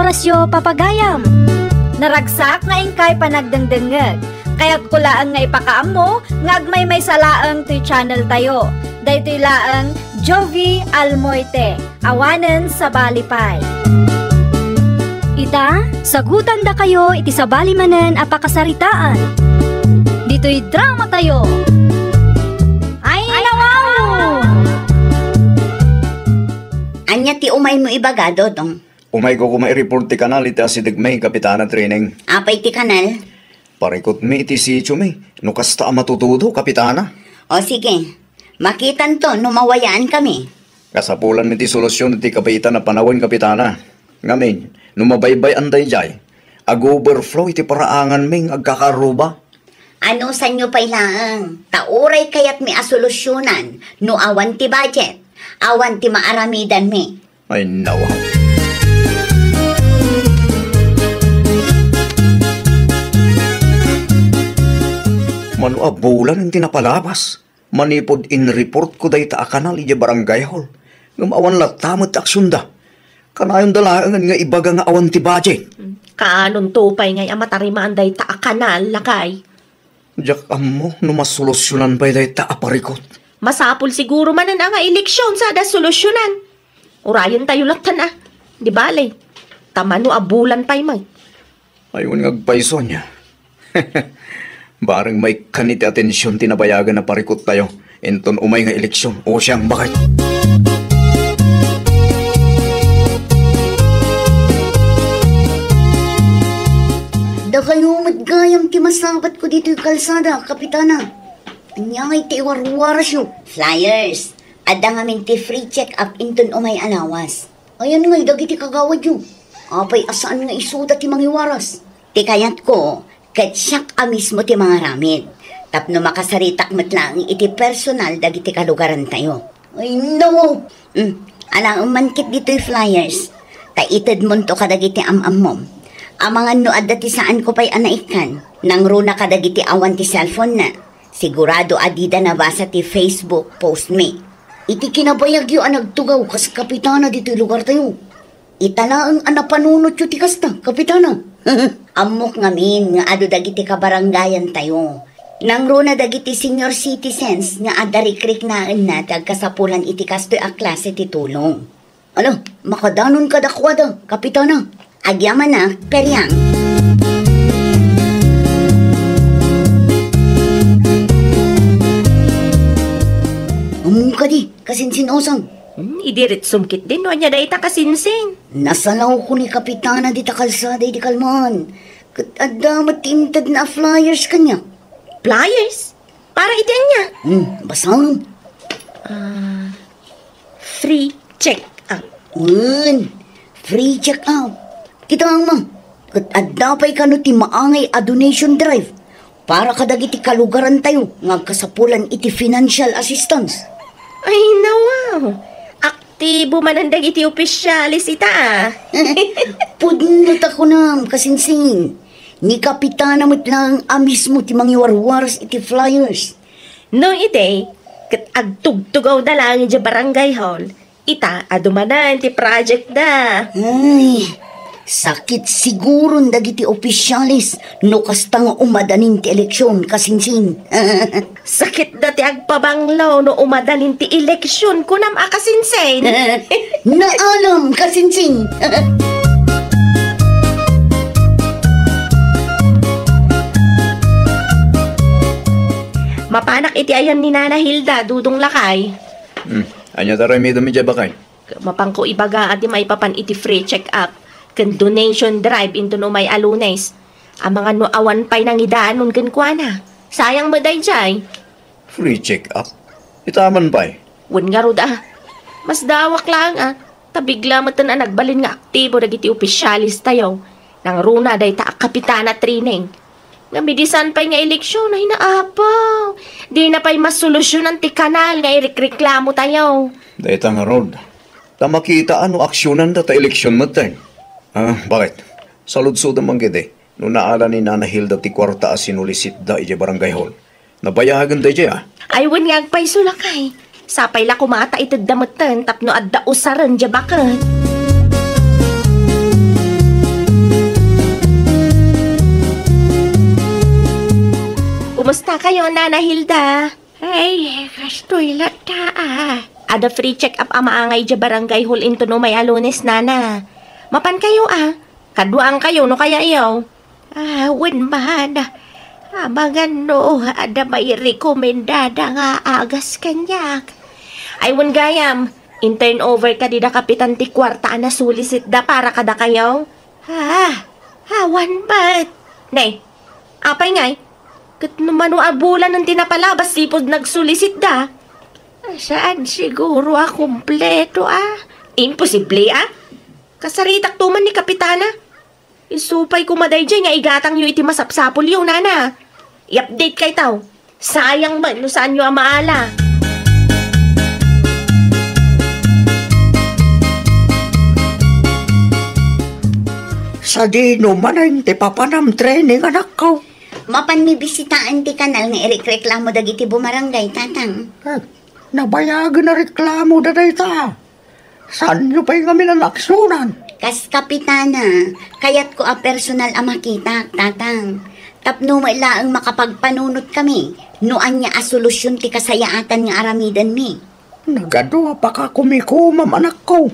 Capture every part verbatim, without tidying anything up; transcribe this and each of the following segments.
Asyo, papagayam. Naragsak nga inkay panagdengdengngeg. Kayatko laeng nga ipakaammo nga agmaymaysa laeng toy channel tayo. Daytoy laeng Jovi Almoite, awanen sabali pay. Ita, sagutan dakayo iti sabali manen a pakasaritaan. Ditoy drama tayo. Ay, nawaw! Ania ti umaymo ibaga, Dodong? Umayko koma i-report ti kanal iti asidegmi, Kapitana Trining. Apay ti kanal? Parikutmi iti sitiomi. No kasta a matutudo, Kapitana. O sige, makitanto no mawayankami. Kasapulan iti solusyon iti kabiitan a panawen, Kapitana. Ngamin, no mabaybay-an daydiay, ag-overflow iti paraanganmi nga agkakaruba. Anusanyo pay laeng, ta uray kayatmi a solusyonan no awan ti budget, awan ti maaramidanmi. Ay, nawa. Mano a bulan ti napalabas? Manipud in-reportko dayta a kanal idiay barangay hall, ngem awan latta met ti aksionda. Kanayonda laengen nga ibaga nga awan ti budget. Kaanonto pay ngay a matarimaan dayta a kanal, lakay? Diak ammo no masolusyonan pay dayta a parikut. Masapul siguro manen a nga eleksion sa adda solusyonan. Urayentayo lattan a. Di bale. Ta mano a bulan pay met. Ay, wen nga agpayso ania. Bareng maikkan iti atension ti nabayagan a parikuttayo inton umay nga eleksion. O siang, bakit? Dakayo met gayam ti masabatko ditoy kalsada, Kapitana. Ania ngay ti iwarwarasyo? Flyers. Adda ngamin ti free check-up inton umay a lawas. Ayan ngay dagiti kagawadyo? Apay a saan nga isuda ti mangiwaras? Ti kayatko, ket siak a mismo ti mangaramid, tapno makasaritak met laeng iti personal dagiti kalugarantayo. Ay, nawaw! Mm, alaem man ket ditoy flyers, ta itedmonto kadagiti am-ammom. Amangan no adda ti saanko pay a naikkan, nangruna kadagiti awan ti cellphone-na. Sigurado a dida nabasa ti Facebook post-mi. Iti kinabayagyo a nagtugaw kas kapitana ditoy lugartayo, ita laeng a napanunotyo ti kasta, Kapitana. Ammok ngamin nga adu dagiti kabarangayantayo. Nangruna dagiti senior citizens nga adda rikriknaenna ti agkasapulan iti kastoy a klase ti tulong. Ala, makadanon kadakuada, Kapitana. Agyamanak, Periang. Ammom kadi, kasinsin-osang. Hmm, idi ritsum ketdin no ania dayta kasinsin. Nasalawko ni Kapitana dita kalsada idi kalman. Ket adda met ti intedna a flyers kaniak. Flyers? Para iti ania? Hmm, basam. Ah, free check-up. Wen, free check-up. Kitaem, ket adda pay kano ti maangay a donation drive para kadagiti kalugarantayo nga agkasapulan iti financial assistance. Ay, nawaw. Aktibo manen dagiti opisyales ita, a. Pudno ta kunam, kasinsin. Ni Kapitana met laeng a mismo ti mangiwarwaras iti flyers. No idi, ket agtugtugawda laeng idiay barangay hall, ita a dumanan ti project da. Ay, sakit siguron dagiti opisyales no kasta nga umadanin ti eleksyon, kasinsin. Sakitda ti agpabanglo no umadanin ti eleksyon, kunam a kasinsin. Naalam, kasinsin. Mapanak iti ayan ni Nana Hilda, Dudong lakay. Hmm. Ania ti aramidem idiay, bakay? Mapanko ibaga a di maipapan iti free check-up ken donation drive inton umay a Lunes. Amangan no awan pay nangidanon kenkuana. Sayang met daydiay. Free check-up? Ita man pay? Wen ngarud a. Masdawak laeng a. Ta bigla metten a nagbalin nga aktibo dagiti opisyales tayo. Nangruna dayta a Kapitana Trining. Ngem idi saan pay nga eleksyon, ay naapaw. Dina pay masolusyonan ti kanal nga irekreklamotayo. Dayta ngarud. Ta makita a no aksyonan dayta eleksyon metten. Ah, bakit? Saludsodem man ketdi no naala ni Nana Hilda ti kuarta a sinulisitda idiay barangay hall. Nabayagen daydiay, a. Ay, wen nga agpayso lakay. Sapay la koma ta itedda metten tapno adda usaren diay baket. Kumusta kayo, Nana Hilda? Ay, kastoy latta, a. Adda free check-up a maangay idiay barangay hall inton umay a Lunes, Nana. Mapan kayo, a. Kaduaan kayo no kayatyo. A, wen man. Amangan no adda mairekomendada nga agas kaniak. Ay, wen gayam, in-turnover kadi da Kapitan ti kuarta a nasulisitda para kadakayo? A, awan met. Ne, apay ngay? Ket no mano a bulanen ti napalabas, sipud nagsulisitda? Saan siguro a kompleto, a. Imposible, a. Kasaritakto man ni Kapitana. Isu pay koma daydiay nga igatangyo iti masapsapulyo, Nana. I-update kayto. Sayang man no saanyo a maala. Sadino manen ti papanam training, anakko? Mapanmi bisitaen ti kanal nga irekreklamo dagiti bumarangay, Tatang. Eh, nabayagen a reklamo da dayta. Saanyo pay ngamin a naaksionan? Kas Kapitana, kayatko a personal a makitak, Tatang. Tapno met laeng makapagpanunotkami no ania a solusion ti kasayaatan nga aramidenmi. Nagadu a pakakumikomam, anakko.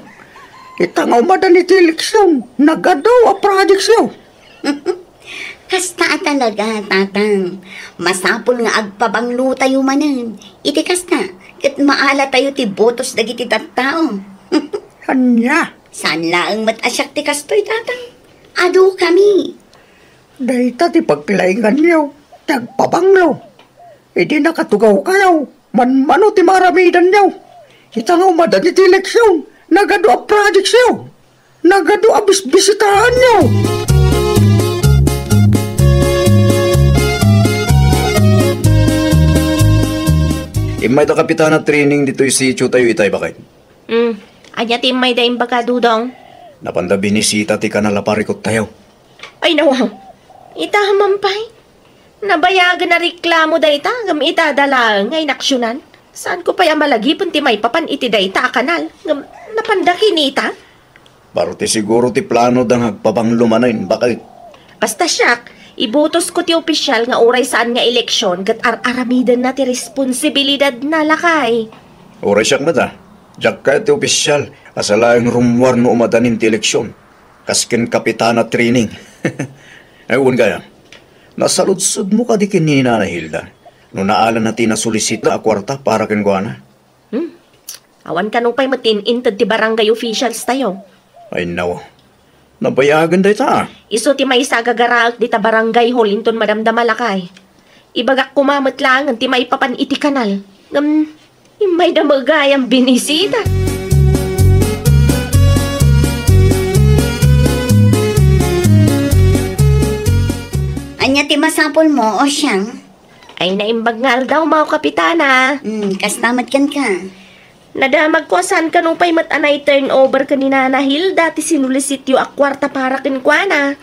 Ita nga umadan iti eleksion, nagadu a projectsyo. Kasta a talaga, Tatang. Masapul nga agpabanglotayo manen. Iti kasta, ket maalatayo ti botos dagiti tattao. Ania? Saan laeng met a siak ti kastoy, Tatang. Adukami. Dayta ti paglainganyo, ti agpabanglo. Idi nakatugawkayo, manmano ti maaramidanyo. Ita nga umadan iti eleksion, nagadu a projectsyo. Nagadu a bisbisitaanyo. Immay da Kapitana training ditoy sitio tayo itay, baket. Hmm, ania ti immayda imbaga, Dudong? Napanda binisita ti kanal a parikut tayo. Ay, nawaw. Ita man pay. Nabayagen a reklamo dayta, ngem ita da laeng nga inaksionan. Saanko pay a malagipen ti maipapan iti dayta a kanal, ngem napanda kinita? Parte siguro ti planoda nga agpabanglo manen, baket. Basta siak, ibotosko ti opisial nga uray saan nga eleksion ket ar-aramidenna ti responsibilidadna, lakay. Uray siak met a, diak kayat ti opisial a sa laeng rummuar no umadanin ti eleksion, kas ken Kapitana Training. Ay, wen gayam, nasaludsodmo kadi ken ni Nana Hilda no naalana ti nasulisita a kuarta para kenkuana? Hmm? Awan kano pay met ti in-inted ti barangay officials tayo. Ay, naw. Nabayagen dayta. Isu ti maysa a gagaraek dita barangay hall inton madamdama, lakay. Ibagak koma met laengen ti maipapan iti kanal. Ngem, immayda met gayam binisita. Ania ti masapulmo, Osyang? Ay, naimbag nga aldaw, Mao Kapitana. Hmm, kasta met kenka. Nadamagko a saan kano pay met a nai-turn over ken ni Nana Hilda ti sinulisityo a kuarta para kenkuana.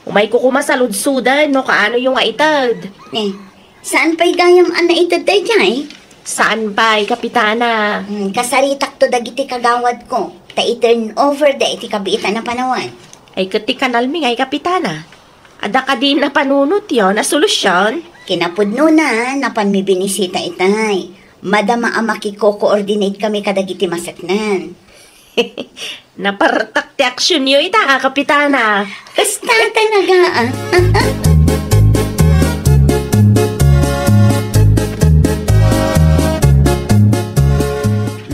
Umayko koma saludsoden no kaanoyo nga ited. Eh, saan pay gayam a naited daydiay? Saan pay, Kapitana? Hmm, kasaritakto dagiti kagawadko, ta i-turn over da iti kabiitan a panawen. Ay, ket ti kanalmi ngay, Kapitana? Adda kadi napanunotyo a solusion? Kinapudnona, napanmi binisita itay. Madama a makiko-coordinate kami kadagiti maseknan. Napartak ti aksionyo ita, a, Kapitana. Kasta talaga, a.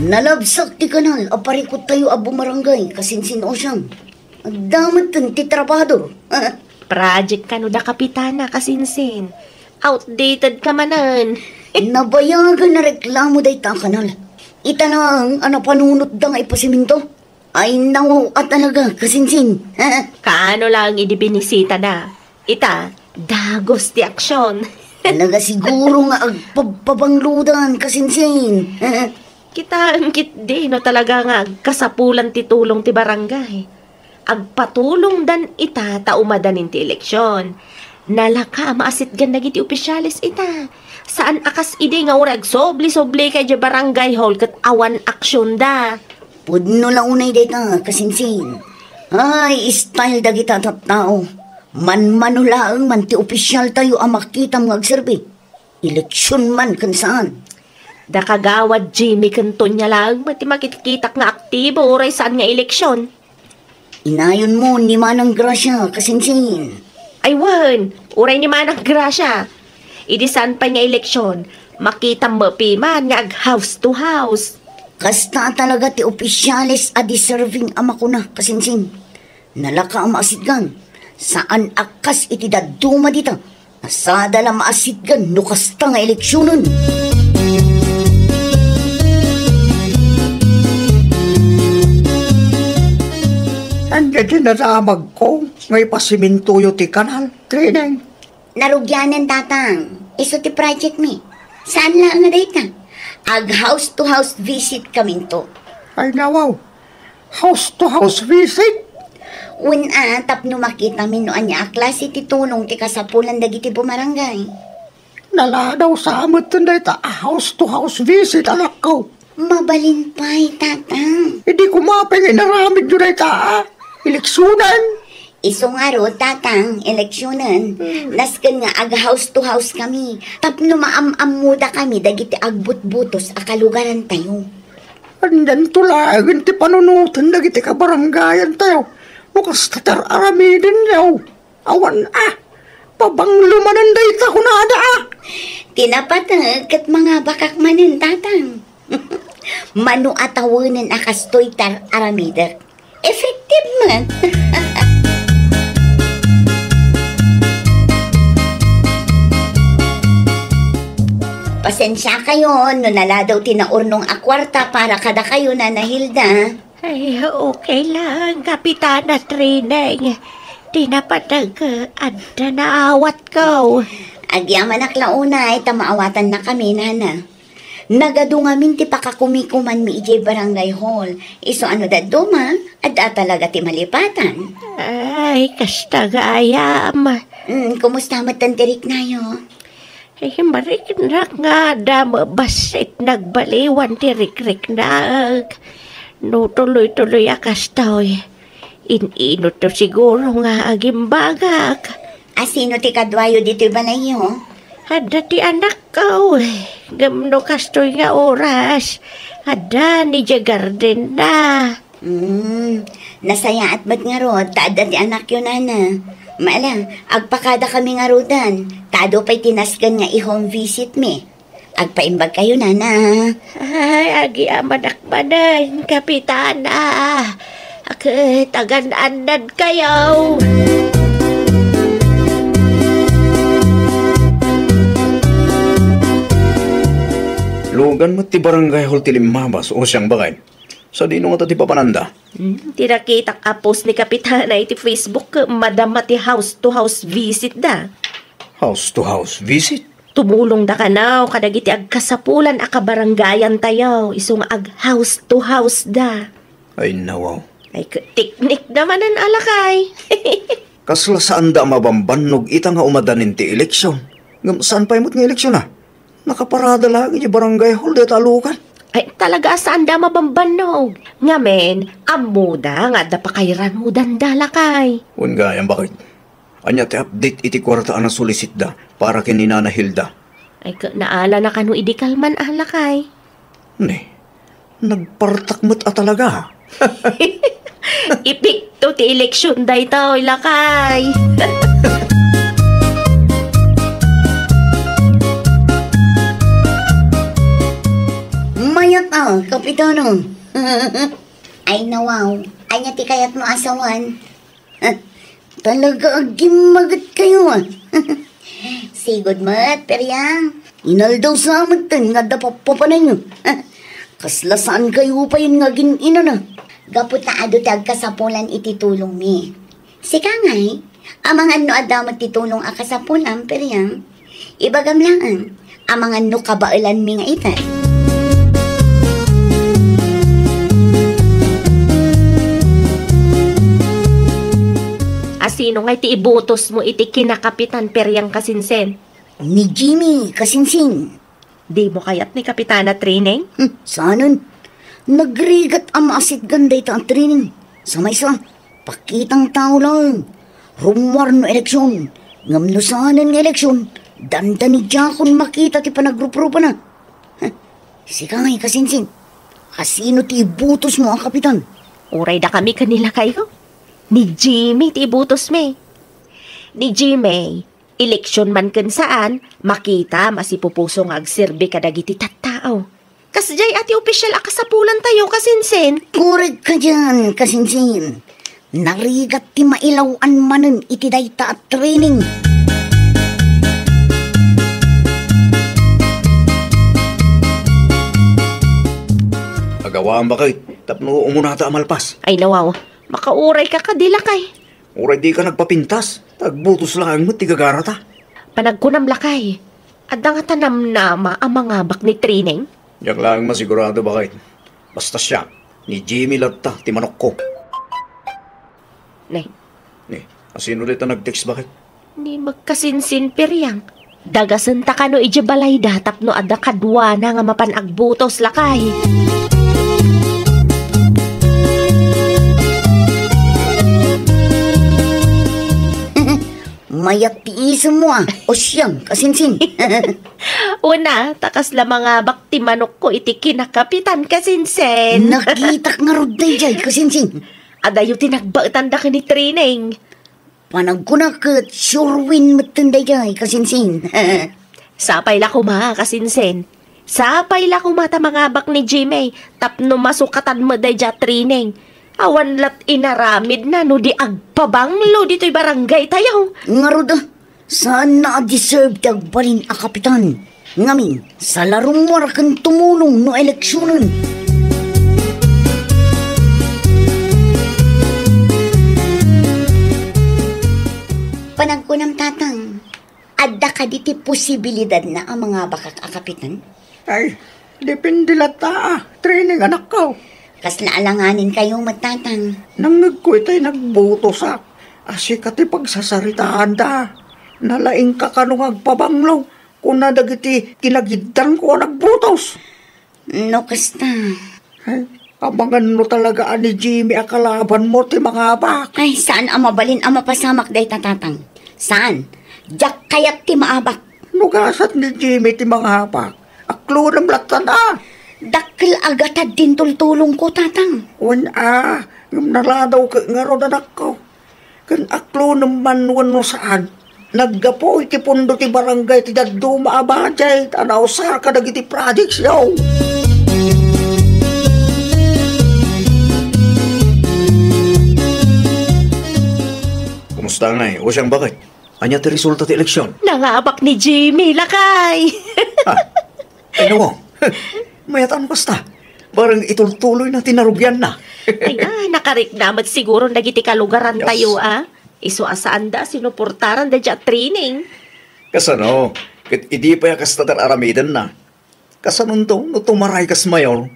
Nalabsak ti kanal a parikut tayo a bumarangay, kasinsin, Osyang. Adda metten ti trabahador. Project kano da Kapitana, kasinsin. Outdated ka manen. Nabayagen a reklamo dayta a kanal. Ita laeng a napanunotda nga ipasiminto. Ay, nawaw a talaga, kasinsin. Kaano laeng idi binisita da? Ita, dagos ti aksion. Talaga siguro nga agpabpabanglodan, kasinsin. Kitaem ketdi no talaga nga agkasapulan ti tulong ti barangay. Agpatulongdan ita ta umadanin ti eleksion. Nalaka a maasitgan dagiti opisyales ita. Saan a kas idi nga uray agsobli-sobli kay idiay barangay hall ket awan aksionda. Pudno la unay dayta, kasinsin. Ay, style dagita tattao. Manmano laeng man ti opisyal tayo a makitam nga agserbi. Eleksion man ken saan. Da Kagawad Jimmy ken Tonya laeng met ti makitkitak nga aktibo uray saan nga eleksion. Inayonmo ni Manang Gracia, kasinsin. Ay wen, uray ni Manang Gracia. Idi saan pay nga eleksion, makitam met piman nga ag-house to house. Kasta talaga ti opisyales a deserving a makuna, kasinsin. Nalaka a maasitgan. Saan a kas iti dadduma dita. Nasada la maasitgan no kasta nga eleksionen. Ania ti nadamagko nga ipasimintoyo ti kanal, Trineng? Narugianan, Tatang. Isu ti project mi. Saan laeng nga dayta? Ag house to house visit kaminto. Ay, nawaw. House to house visit? Wen a, tapno makitami no ania a klase ti tulong ti kasapulan dagiti bumarangay. Naladaw sa metten dayta a house to house visit, anakko. Mabalin pay, Tatang. Idi koma pay nga inaramidyo dayta a eleksionen. Isu ngarud, Tatang, eleksionen. Hmm. Nasken nga ag house to house kami. Tapno maam-ammoda kami dagiti agbutbutos a kalugarantayo. Andianto laeng ti panunoten dagiti kabarangayantayo no kasta ti ar-aramidenyo. Awan a, pabanglo manen dayta kunada a. Ti napateg ket mangabakak manen, Tatang. Mano a tawenen a kastoy ti ar-aramidek. Effective met. Pasensiakayo no naladaw ti naurnong a kuarta para kadakayo, Nana Hilda. Ay, okay lang, Kapitana Trineng. Ti napateg, adda naawatko. Agyamanak la unay ta maawatannakami, Nana. Nagadu ngamin ti pakakumikumanmi idiay barangay hall. Isu a no dadduma, adda talaga ti malipatan. Ay, kasta gayam. Mm, kumusta met ti riknayo? Ay, mariknak nga adda met bassit nagbaliwan ti rikriknak. No tuloy-tuloy a kastoy, in-inutto siguro nga agimbagak. A sino ti kaduayo ditoy balayyo? Adda ti anakko. Ngem no kastoy nga oras, adda idiay gardenna. Hmm, nasayaat met ngarud ta adda ti anakyo, Nana. Mala, agpakadakami ngaruden, ta adu pay ti nasken nga i-home visit mi. Agpaimbagkayo, Nana. Ay, agyamanak manen, Kapitana. Ket agan-annadkayo. Lugan met ti barangay hall ti limmabas, o siang baket. Sadino ngata ti papananda? Hmm, ti nakitak a post ni Kapitana iti Facebook, madama ti house to house visit da. House to house visit? Tumulongda kano kadagiti agkasapulan a kabarangayantayo, isu nga ag house to house da. Ay, nawaw. Ay, k-, teknik da manen a lakay. Kasla saanda a mabambannog ita nga umadanin ti eleksion. Ngem saan pay met nga eleksion a? Nakaparada laeng iti barangay hall dayta a lugan. Ay, talaga a saanda a mabambannog. Ngamin, ammoda nga adda pakairanudanda, lakay. Wen gayam, baket. Ania ti update iti kuarta a nasulisitda para ken ni Nana Hilda? Ay, ka-, naalana kano idi kalman a, lakay? Ne, nagpartak met a talaga. Epekto ti eleksion daytoy, lakay. Mayat a, Kapitano. Ay, nawaw. Ania ti kayatmo a sawen? Talaga a gimmagetkayo, a. Sigud met, Periang. Inaldaw sa metten nga adda pappapananyo. Kasla saankayo pay nga agin-inana. Gapu ta adu ti agkasapulan iti tulongmi. Sika ngay, amangan no adda met ti tulong a kasapulam, Periang. Ibagam laeng, amangan no kabaelanmi nga ita. A sino ngay ti ibutosmo iti kinakapitan, Periang, kasinsin? Ni Jimmy, kasinsin. Dimo kayat ni Kapitana Trineng? Hmm, saanen. Nagrigat a maasitgan dayta a Trineng. Sa maysa, pakitang tao laeng. Rummuar no eleksion. Ngem no saanen nga eleksion, Dandani diakon makita ti panagruprupana. Huh, sika ngay, kasinsin. Asino ti ibutosmo a kapitan? Uray dakami ken ni lakayko. Ni Jimmy ti ibutosmi. Ni Jimmy, eleksyon man ken saan, makitam a sipupuso nga agserbi kadagiti tattao. Kasdiay a ti opisyal a kasapulantayo, kasinsin. Korek ka dian, kasinsin. Narigat ti mailaw-an manen iti dayta a training. Agawam, baket, tapno umunata a malpas. Ay, nawaw. Makauray ka kadi, lakay. Uray dika nagpapintas, ta agbutos laeng met ti gagarata. Panagkunam, lakay, adda ngata namnama a mangabak ni Trineng? Diak laeng masigurado, baket. Basta siak, ni Jimmy latta ti manokko. Ne. Ne, asino dayta nag-text, baket? Ni magkasinsin, Periang. Dagasenta kano idiay balayda tapno adda kaduana nga mapan agbutos, lakay. Mayat ti isemmo, a. O siak, kasinsin. Una, ta kasla mangabak ti manokko iti kinakapitan, kasinsin. Nakitak ngarud daydiay, kasinsin. Adayo ti nagbaetanda ken ni Trineng. Panagkunak ket sure win metten daydiay, kasinsin. Sapay la koma, kasinsin. Sapay la koma ta mangabak ni Jimmy tapno masukatan met daydiay a training. Awan lat inaramidna no di agpabanglo ditoy barangay tayo. Ngarud, a, saanna a deserve ti agbalin a kapitan. Ngamin, salarummuar ken tumulong no eleksionen. Panagkunam, Tatang, adda kadi ti posibilidadna a mangabakak a kapitan? Ay, depende latta a. Training, anakko. Kasla alanganin kayo met, Tatang. Nangngegko itay nagbutosak. A, sika ti pagsasaritaanda. Nalaingka kano nga agpabanglo. Kuna dagiti kinagiddanko a nagbutos. No kasta. Ay, amangan no talaga a ni Jimmy a kalabanmo ti mangabak. Ay, saan a mabalin a mapasamak dayta, Tatang. Saan? Diak kayat ti maabak. No gasat ni Jimmy ti mangabak, aklonem lattan a. Dakkel a gatad ti intultulongko, Tatang. Wen a, ngem naladaw ket ngarud, anakko. Ken aklonem man wenno saan, naggapu iti pundo ti barangay ti dadduma a budget a nausar kadagiti projects yo. Kumusta ngay? O siyang bakit? Ania ti resulta ti eleksyon? Nangabak ni Jimmy, lakay! Ah, Ay, nawaw. Mayat a no kasta. Barang itultuloy na ti narugianna. Ay, ah, nakarikna met siguro dagiti kalugaran tayo, ah. Isu a saanda a sinuportaran daydiay a training. Kasano? Ket idi pay a kasta ti ar-aramidenna. Kasanonto, no tumaray kas mayor?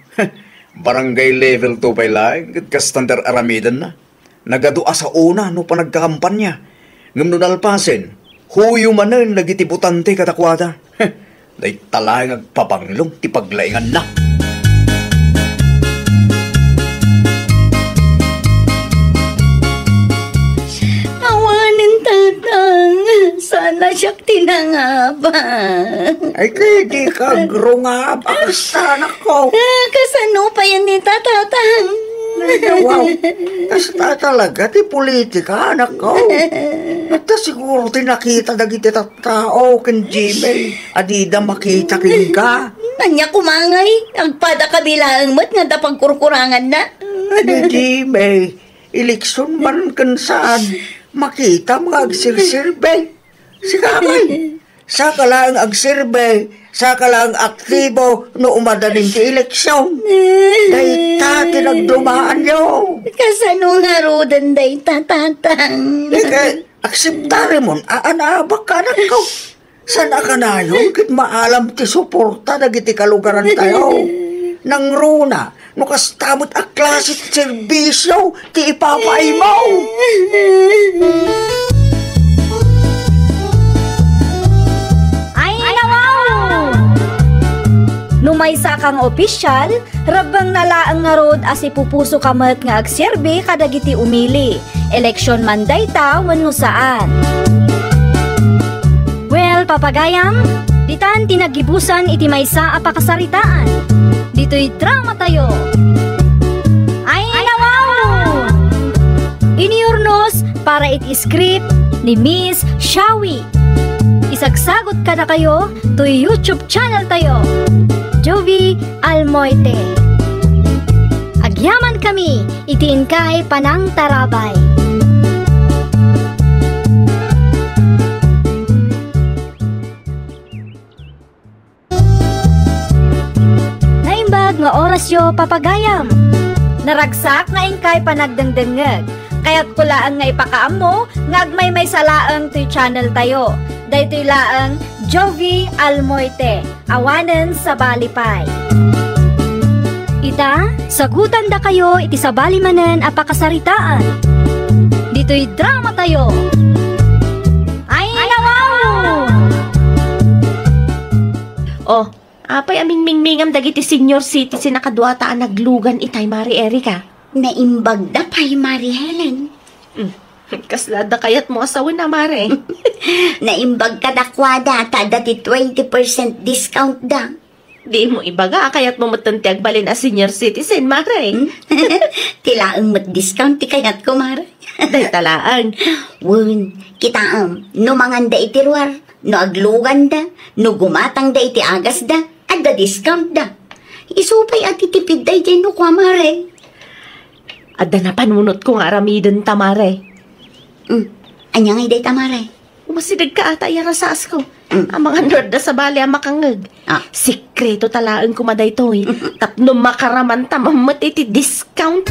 Barangay level two pay laeng, ket kasta ti ar-aramidenna. Nagadu a saona no panagkakampanya. Ngem no nalpasen, huyo manen dagiti botante kadakuada. Dayta laeng agpabanglong ti paglainganna. Awanen, Tatang. Sana siak ti nangabak. Ay, kay di ka agrungabak, anak ko. Ah, kasano pay ni Tatang? Ay, wow. Kasta talaga ti politika, anak ko. Adda siguro ti nakita dagiti tattao ken Jimmy a dida makita kenka. Ania koma ngay, agpada kabilaeng met nga adda pagkurkuranganna. Ni Jimmy, eleksyon man ken saan, makitam nga agserserbi. Sika, ay, saka laeng agserbi, saka laeng aktibo no umadanin ti eleksyon. Dayta ti nagdumaanyo. Kasano ngaruden dayta, Tatang? Ika, akseptaremon a anaabak ka, anakko. Saan a kanayon ket maalam ti suporta dagiti kalugaran tayo. Nangruna, no kasta met a klase ti serbisyo ti ipapaaymo. Ay, nawaw! No maysa kang opisyal, rebbengna laeng ngarud a sipupusoka met nga agserbi kadagiti umili. Eleksyon man dayta wenno saan. Well, Papagayam, ditan ti naggibusan iti maysa a pakasaritaan. Ditoy dramatayo. Ay, nawaw! Iniurnos para iti script ni Miss Shawi. Isagsagot kadakayo toy YouTube channel tayo, Jovie Almoite. Agyaman kami iti inkay panangtarabay. Naimbag nga orasyo, papagayam. Naragsak nga inkay panagdengdengngeg. Kayatko laeng nga ipakaammo nga agmaymaysa laeng toy channel tayo. Daytoy laeng Jovie Almoite, awanen sabali pay. Ita, sagutandakayo iti sabali manen a pakasaritaan. Ditoy dramatayo. Ay, nawaw! Oh, apay a mingmingmingam dagiti senior citizen a kaduata a naglugan itay, Mari Erica? Naimbagda pay, Mari Helen. Hmm. Kasla adda kayatmo a sawen a, Mare? Naimbag kadakuada ta adda ti twenty percent discount da. Dimo ibaga a kayatmo metten ti agbalin a senior citizen, Mare. Hmm? Ti laeng met discount ti kayatko, Mare. Dayta laeng. Wen, kitaem, no manganda iti ruar, no agluganda, no gumatangda iti agasda, adda discount da. Isu pay a titipid daydiay no kua, Mare. Adda napanunotko nga aramidenta, Mare. Hmm. Ania ngay dayta, Mare? Umasidegka ata, iyarasasko. Mm. Amangan no adda sabali a makangngeg. Ah. Sekreto ta laeng koma daytoy. Tapno makaramanta met iti discount.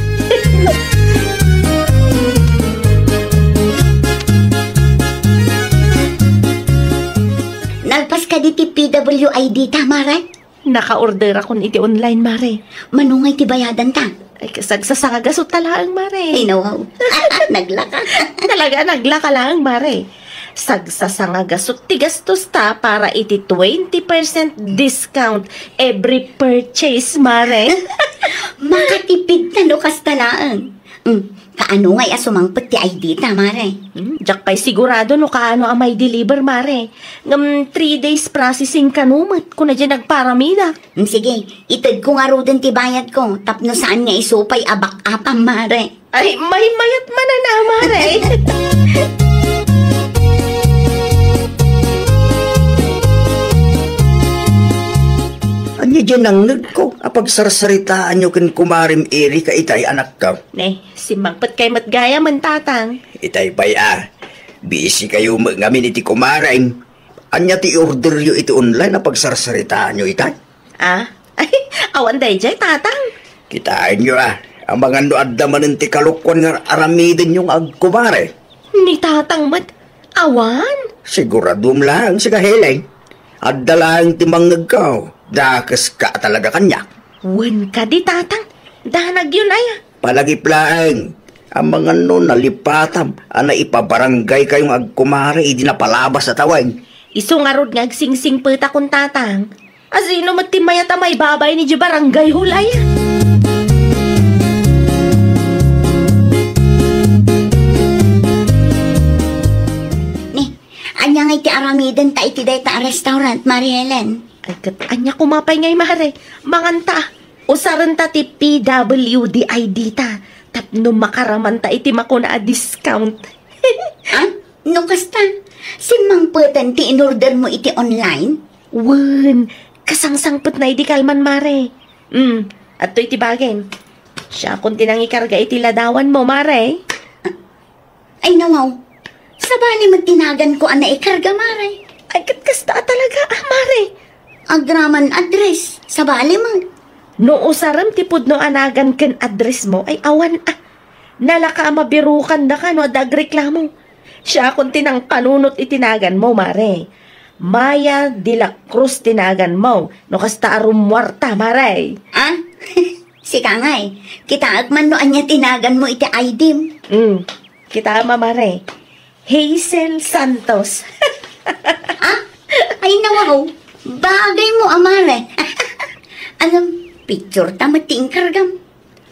Nalpas kadi ti P W I D ta, Mare? Naka-orderakon iti online, Mare. Mano ngay ti bayadanta? Ay, kas-, agsasangagasotta laeng, Mare. Ay, nawaw. Naglaka. Talaga, naglaka laeng, Mare. Sagsasangagasot ti gastosta para iti twenty percent discount every purchase, Mare. Makatipidta no kasta laeng. Mm, kaano ngay a sumangpet ti I D ta, Mare? Mm, diak pay sigurado no kaano a mai-deliver, Mare. Ngem three days processing kano met, kuna diay nagparamidak. Mm, sige, itedko ngaruden ti bayadko, tapno saan nga isu pay a back-upam, Mare. Ay, maymayat manen a, Mare. Ania diay nangngegko a pagsarsaritaanyo ken kumarem Erika itay, anakko? Ne, simmangpetkay met gayamen, Tatang. Itay pay a, busy kayo met ngamin iti kumarem. Ania ti orderyo iti online a pagsarsaritaanyo itay? Ah? Ay, awan daydiay, Tatang. Kitaenyo a, amangan no adda manen ti kalokuan nga aramidenyo nga agkumare. Ni Tatang met, awan? Siguradom laeng, sika Helen. Adda laeng ti mangngegko. Dakeska talaga kaniak. Wen kadi, Tatang. Danagyon aya. Palagip laeng, amangan no nalipatam a naipabaranggaykayo nga agkumare idi napalabas a tawen. Isu ngarud nga agsingsingpetakon, Tatang. Asino met ti mayat a maibabay ni di barangay hall aya? Ni, ania ngay ti aramidenta iti dayta a restaurant, Mari Helen? Ay, ket ania koma pay ngay, Mare? Manganta. Usarenta ti P W D I D ta, tapno makaramanta iti makuna a discount. Ah? No kasta, simmangpeten ti inordermo iti online? Wen, kasangsangpetna idi kalman, Mare. Hmm, adtoy ti bagim. Siakon ti nangikarga iti ladawanmo, Mare. Ay, nawaw. Sabali met ti naganko a naikarga, Mare. Ay, ket kasta a talaga, ah, Mare. Agraman address, sabali met. No usarem ti pudno a nagan ken addressmo, ay awan, ah. Nalaka a mabirukandaka no adda agreklamo. Siakon ti nangpanunot iti naganmo, Mare. Maya de la Cruz ti naganmo, no kasta a rummuarta, Mare. Ah? Sika ngay, kitaek man no ania ti naganmo iti I D-m. Hmm. Kita, Mama Re. Hazel Santos. Ah? Ay, nawaw. Bagay mo, Amare. Anam, picture ta met ti inkargam.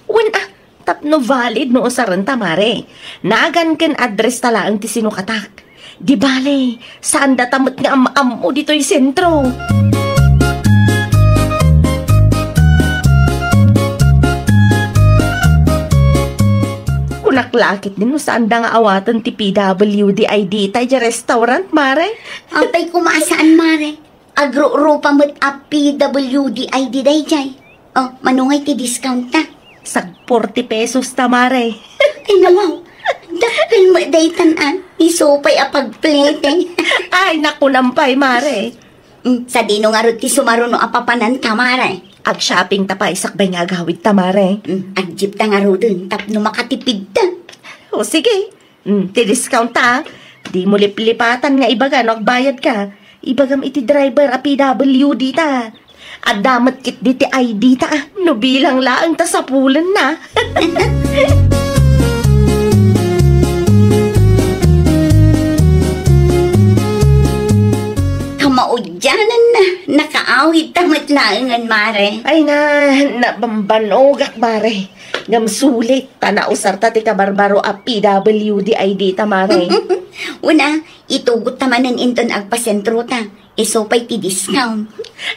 Wen, ah, tapno valid no usaren ta, Mare. Nagan ken address ta laeng ti sinukatak. Di bale, saan data met nga am-ammo ditoy sentro. Kunak lakit din no saan da nga awaten ti P W D I D ta idiay restaurant, mare. Apay koma a saan, mare? Agrurupa met a P W D I D daydiay. Oh, mano ngay ti discount ta? Sag forty pesos ta, mare. Ay, nawaw. Dakkel met daytan, a. Isu pay a pagplete. Ay, nakunam pay, mare. Mm, sadino ngarud ti sumaruno a papanan ta, mare? Ag-shopping ta pay sakbay nga agawid ta, mare. Mm, ag-jeep ta ngaruden tapno makatipid ta. O, sige. Mm, ti discount ta, a. Dimo liplipatan nga ibaga no agbayad ka. Ibagam iti driver a P W D ta. Adda met ketdi ti I D ta, a. No bilang laeng ta sapulenna. Kamaudiananna, nakaawid ta met laengen, mare. Ay na, nabambanogak, mare. Ngem sulit, ta nausarta ti kabarbaro a P W D I D ta, mare. Una, itugot ta manen inton agpasentro ta. Isu pay ti discount.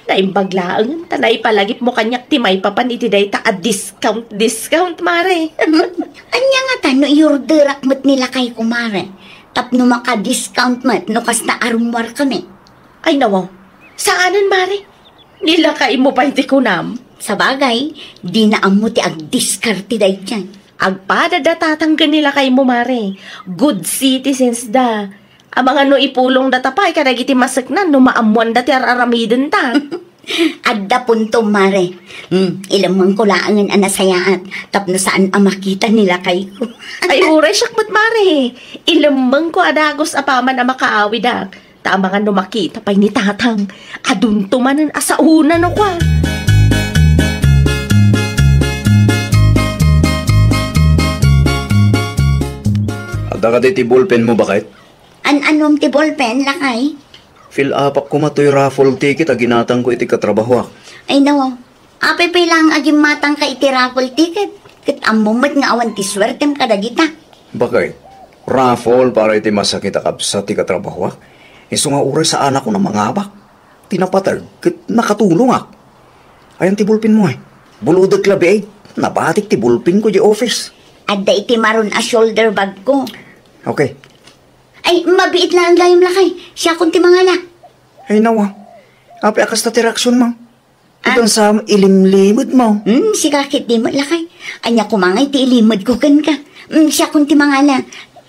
Naimbag laeng, ta naipalagipmo kaniak ti maipapan iti dayta a discount, discount, mare. Ania ngata no i-orderak met ni lakayko, mare? Tapno maka-discount met no kasta a rummuarkami. Ay, nawaw. Saanen, mare? Ni lakaymo pay ti kunam. Sabagay, dina ammo ti agdiskarte daydiay. Agpada da tatang ken ni lakaymo, mare. Good citizens da. Amangan no ipulongda ta pay kadagiti maseknan no maammoanda ti ar-aramidenta. Adda puntom, mare. Hmm, ilemmengko laengen a nasayaat tapno saan a makita ni lakayko. Ay, uray siak met, mare. Ilemmengko a dagus apaman a makaawidak. Ta amangan no makita pay ni tatang, adunto manen a saona no kua. Adda kadi ti ballpenmo, baket? An-anom ti ballpen, lakay? Fill-upak koma toy raffle ticket a ginatangko iti katrabahoak. Ay, nawaw. Apay pay laeng a gimmatangka iti raffle ticket, ket ammom met nga awan ti suertem kadagita. Baket, raffle para iti masakit a kabsat ti katrabahoak. Isu nga uray saanakon a mangabak. Ti napateg ket nakatulongak. Ayan ti ballpenmo, ay? Bulodek labi, ay. Nabatik ti ballpenko di office. Adda iti maroon a shoulder bagko. Okay. Ay, mabiit laeng gayam, lakay. Siakon ti mangala. Ay, nawa. Apay a kasta ti reaksionmo? Ah. Itan sa ilimlimedmo. Hmm, sika ketdi met, lakay. Ania koma ngay ti ilimedko kenka? Hmm, siakon ti mangala.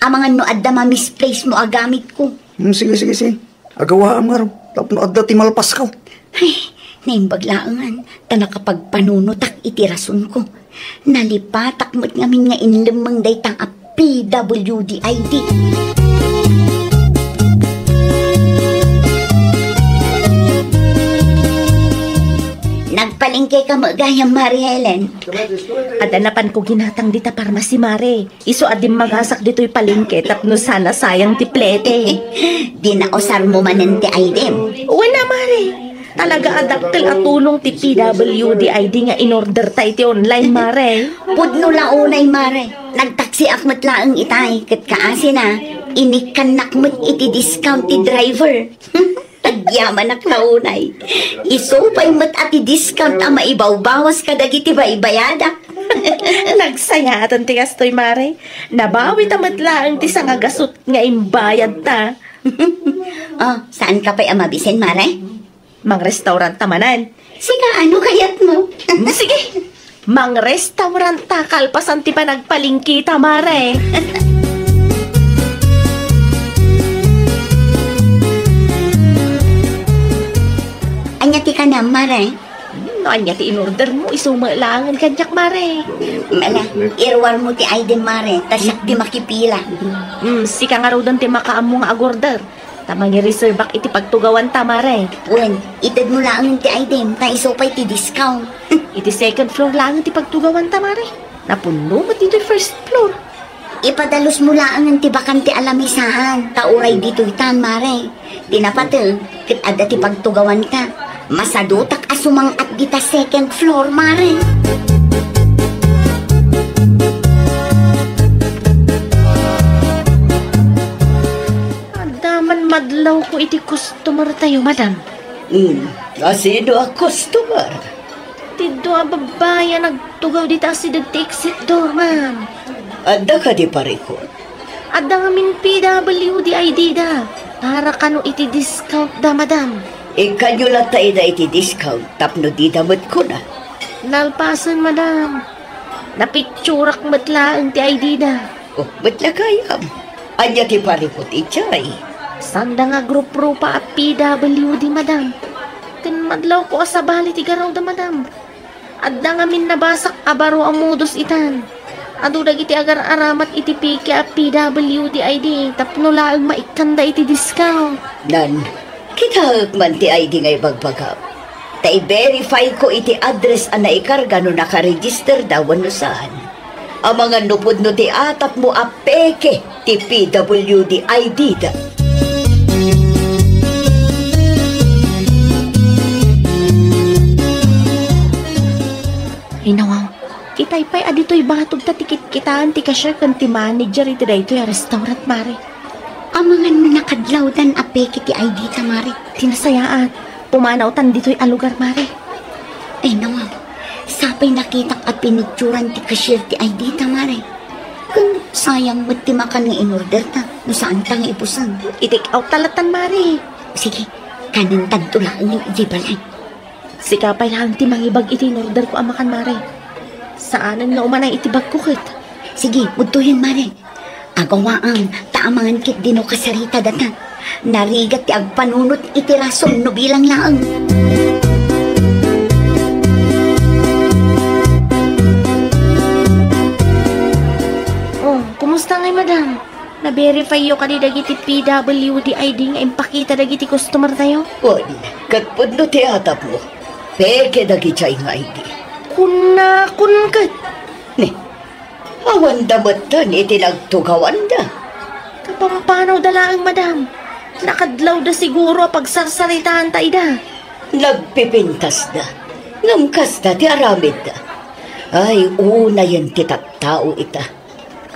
Amangan no adda ma-misplace mo a gamitko. Hmm, sige, sige, sige. Agawaam ngarud, tapno adda ti malpasko. Ay, naimbag laengan, ta nakapagpanunotak iti rasonko. Nalipatak met ngamin nga inlemmeng dayta a P W D I D. Nagpalengkeka met gayam, Mare Helen? Adda napanko ginatang dita parmasi, Mare. Isu a dimmagasak ditoy palengke tapno saan a sayang ti plete. Dina usarmo manen ti I D M? Wen a, Mare. Talaga a dakkel a tulong ti P W D I D nga inorderta iti online, Mare. Pudno la unay, Mare. Nagtaksiak met laeng itay, ket kaasina, inikkannak met iti discount ti driver. Agyamanak la unay. Isu pay met a ti discount a maibawbawas kadagiti baybayadak. Nagsayaatan ti kastoy, Mare. Nabawita met laeng ti sangagasut nga imbayadta. Oh, saanka pay a mabisen, Mare? Mangrestaurant ta manen. Sika, ano kayatmo? Sige. Mangrestaurant ta kalpasan ti panagpalengketa, Mare. Ania ti kanam, Mare? No ania ti inordermo, isu met laengen kaniak, Mare. Ala, iruarmo ti I D M, Mare, ta siak ti makipila. Hmm, sika ngaruden ti makaammo nga agorder. Ta mangireservak iti pagtugawanta, Mare. Wen, itedmo laengen ti I D M, ta isu pay ti discount. Iti second floor laengen ti pagtugawanta, Mare. Napunno met ditoy first floor. Ipadalusmo laengen ti bakante a lamisaan, ta uray ditoytan, Mare. Ti napateg, ket adda ti pagtugawanta. Masadutak a sumang-at dita second floor, Mare. Adda Ko iti customer tayo, madam. Hmm, asino a customer? Ti dua a babbai a nagtugaw dita asideg ti exit door, ma'am. Adda kadi parikut? Adda ngamin P W D I D da. Para kano iti discount da, madam. Ikkanyo latta ida iti discount tapno dida met kuna. Nalpasen, madam. Napicturak met laeng ti I D da. Oh, met la gayam. Ania ti parikut idiay? Sanda nga grup-grupa a P W D, madam. Ken madlawko a sabali ti garawda, madam. Adda ngamin nabasak a baro a modus itan. Adu dagiti agar-aramat iti peke a P W D I D tapno laeng maikkanda iti discount. Nan, kitaek man ti I D nga ibagbagam. Ta i-verify ko iti address a naikarga no nakaregister da wenno saan. Amangan no pudno ti atapmo a peke ti P W D I D da. Inaw, kitay pay a ditoy batog ta ti kitkitaan ti cashier ken ti manager iti daytoy a restaurant, mare. Amangan no nakadlawdan a peke ti I D ta, mare. Ti nasayaat, pumanawtan ditoy a lugar, mare. Ay, nawaw. Sapay nakitak a pinicturan ti cashier ti I D ta, mare. Ken sayang met ti makan nga in-order ta, no saan ta nga ipusan. I-take out ta latan, mare. Sige, kanen tanto laeng iti balay. Sika pay laeng ti mangibag iti in-order ko a makan, mare. Saanen nga umanay iti bagko ket. Sige, udtoyen, mare. Agawaam, ta amangan ketdi no kasarita data. Narigat ti agpanunot iti rason no bilang laeng. Oh, kumusta ngay, madam? Na-verify yo kadi dagiti P W D I D nga impakita dagiti customer tayo? Wen, ket pudno ti atapmo. Peke dagiti nga I D. Kunakon ket. Ni, awanda metten iti nagtugawanda. Kapampanawda laeng, madam. Nakadlawda siguro a pagsarsaritaanta ida. Nagpipintasda. Ngem kasta ti aramidda. Ay, unayen ti tattao ita.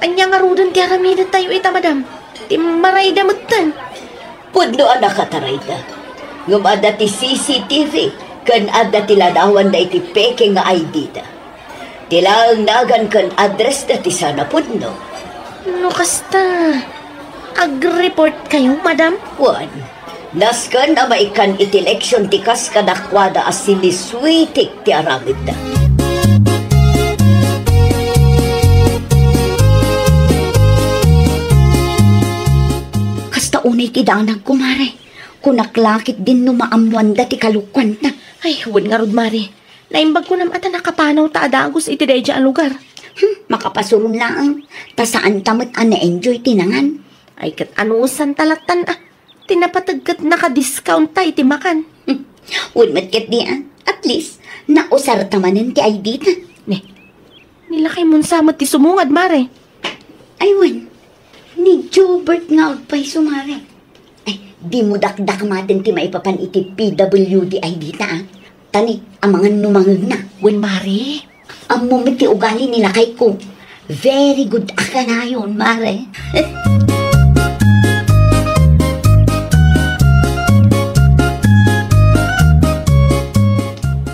Ania ngaruden ti aramidentayo ita, madam? Timmarayda metten. Pudno a nakatarayda. Ngem adda ti C C T V ken adda ti ladawanda iti peke nga I D da. Ti laeng nagan ken address da ti saan a pudno. No kasta, agreport kayo, madam? Wen, nasken a maikkan iti leksion ti kas kadakuada a siniswitik ti aramidda. Kasta unay ti danagko, mare. Kunak la ketdin no maammoanda ti kalokuanta. Ay, wen ngarud, mare. Naimbag ko nam a ta nakapanawta a dagus iti daydiay a lugar. Hmm, makapasuron laeng. Ta saanta met a na-enjoy ti nangan. Ay, ket anusanta lattan a. Ti napateg ket naka-discount ta iti makan. Hmm. Wen met ketdi a. At least, nausarta manen ti I D ta. Ne. Ni lakay mo sa met ti sumungad, mare. Ay, wen. Ni Jobert nga agpayso, mare. Ay, dimo dakdakmaten ti maipapan iti P W D I D ta, a. Ta ni, amangan no mangngegna. Wen, mare. Ammo met ti ugali ni lakayko. Very good a kanayon, mare.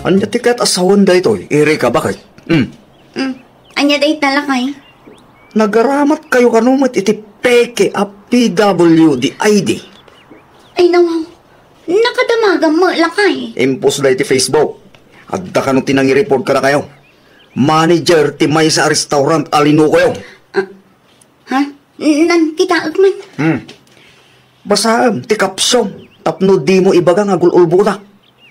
Ania ti ket a sawen daytoy, Erika, baket? Hmm. Hmm. Ania dayta, lakay? Nagaramat kayo kano met iti peke a P W D I D? Ay, nawaw. Nakadamagam met, lakay. Impos da iti Facebook. Adda kano ti nangireport kadakayo. Manager ti maysa a restaurant a linukoyo. Ah, ha? Nan, kitaek man. Hmm. Basaem ti caption tapno dimo ibaga nga gul-ulboda.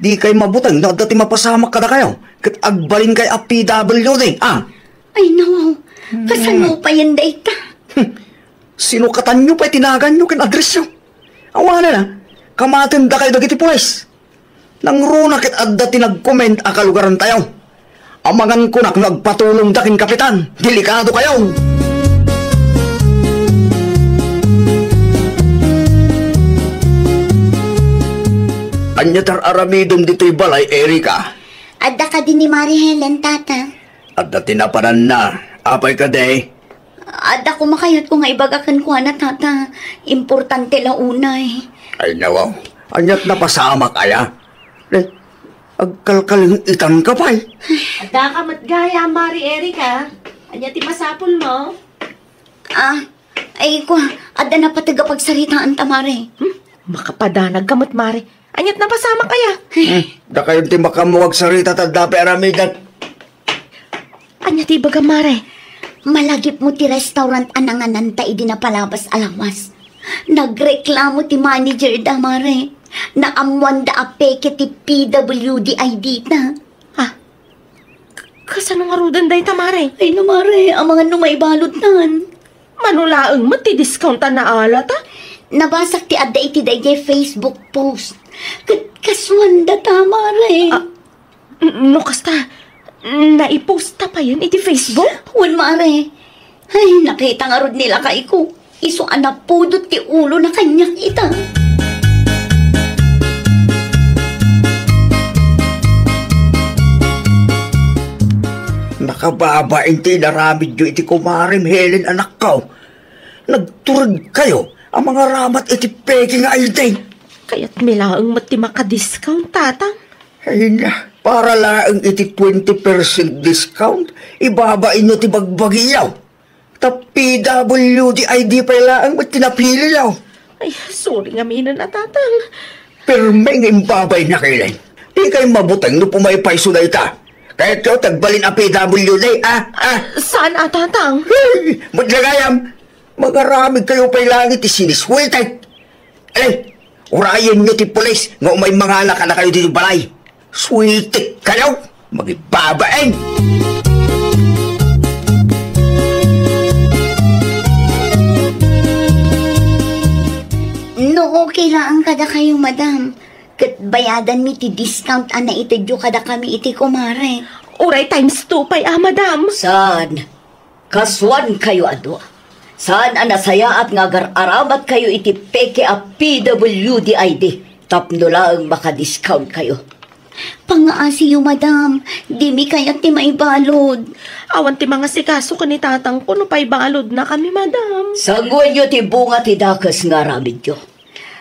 Dikay mabuteng no adda ti mapasamak kadakayo ket agbalinkay a P W D, a. Ay, nawaw. Hmm. Kasano payen dayta? Hmm. Sinukatanyo pay ti naganyo ken addressyo. Awanen, a. Kamatendakayo dagiti pulis. Nangruna ket adda ti nag-comment a kalugarantayo. Amangan kunak no agpatulongda ken Kapitan. Delikadokayo! Ania ti ar-aramidem ditoy balay, Erika? Adda kadi ni Mari Helen, Tata? Adda ti napananna. Apay kadi? Adda koma kayatko nga ibaga kenkuana, Tata. Importante la unay. Ay, nawaw. Ania't napasamak aya? Eh, agkalkalingitanka pay. Adda ka met gayam, Mare Erica. Ania ti masapulmo? Ah, ay, kua, adda napateg a pagsaritaanta, Mare. Hmm? Makapadanag ka met, Mare. Ania't napasamak aya? Hmm, dakayon ti makaammo agsarita ta adda pay aramiden. Ania ti ibagam, Mare? Malagipmo ti restaurant a nangananta idi napalabas a lawas. Nagreklamo ti manager da, Mare. Naammoanda a peke ti P W D I D ta. Ah, k-, kasano ngaruden dayta, Mare? Ay, no, Mare, amangan no maibaludtan. Mano laeng met ti discount a naalata? Nabasak ti adda iti daydiay Facebook post. Ket kasuanda ta, Mare. Ah, n-, no kasta, naiposta payen iti Facebook? Wen, Mare. Ay, nakita ngarud ni lakayko. Isu a napudot ti ulona kaniak ita. Nakababain ti inaramidyo iti kumarem Helen, anakko. Nagturedkayo a mangaramat iti peke nga I D. Kayatmi laeng met ti makadiscount, Tatang. Ay na, para laeng iti twenty percent discount, ibabainyo ti bagbagiyo. Ta P W D I D pay laeng met ti napiliyo. Ay, sorry ngaminen a, Tatang. Pirme nga imbabain, Helen. Dikay mabuteng no pumaypayso dayta. Kayatyo ti agbalin a P W D, ah, ah. Saan a, Tatang? Hey, met la gayam. Mangaramidkayo pay laeng iti siniswetek. Eh, urayenyo ti pulis nga umay mangala kadakayo ditoy balay. Sweetek kayo! Mangibabain! No okay laeng kadakayo, madam, ket bayadanmi ti discount a naitedyo kadakami iti kumare. Uray times two pay a, madam. Saan? Kasuankayo a dua. Saan a nasayaat nga agar-aramatkayo iti peke a P W D I D tapno laeng makadiscountkayo. Pangngaasiyo, madam. Dimi kayat ti maibalud. Awan ti mangasikaso ken ni tatangko no paibaludnakami, madam. Sanguenyo ti bunga ti dakes nga aramidyo.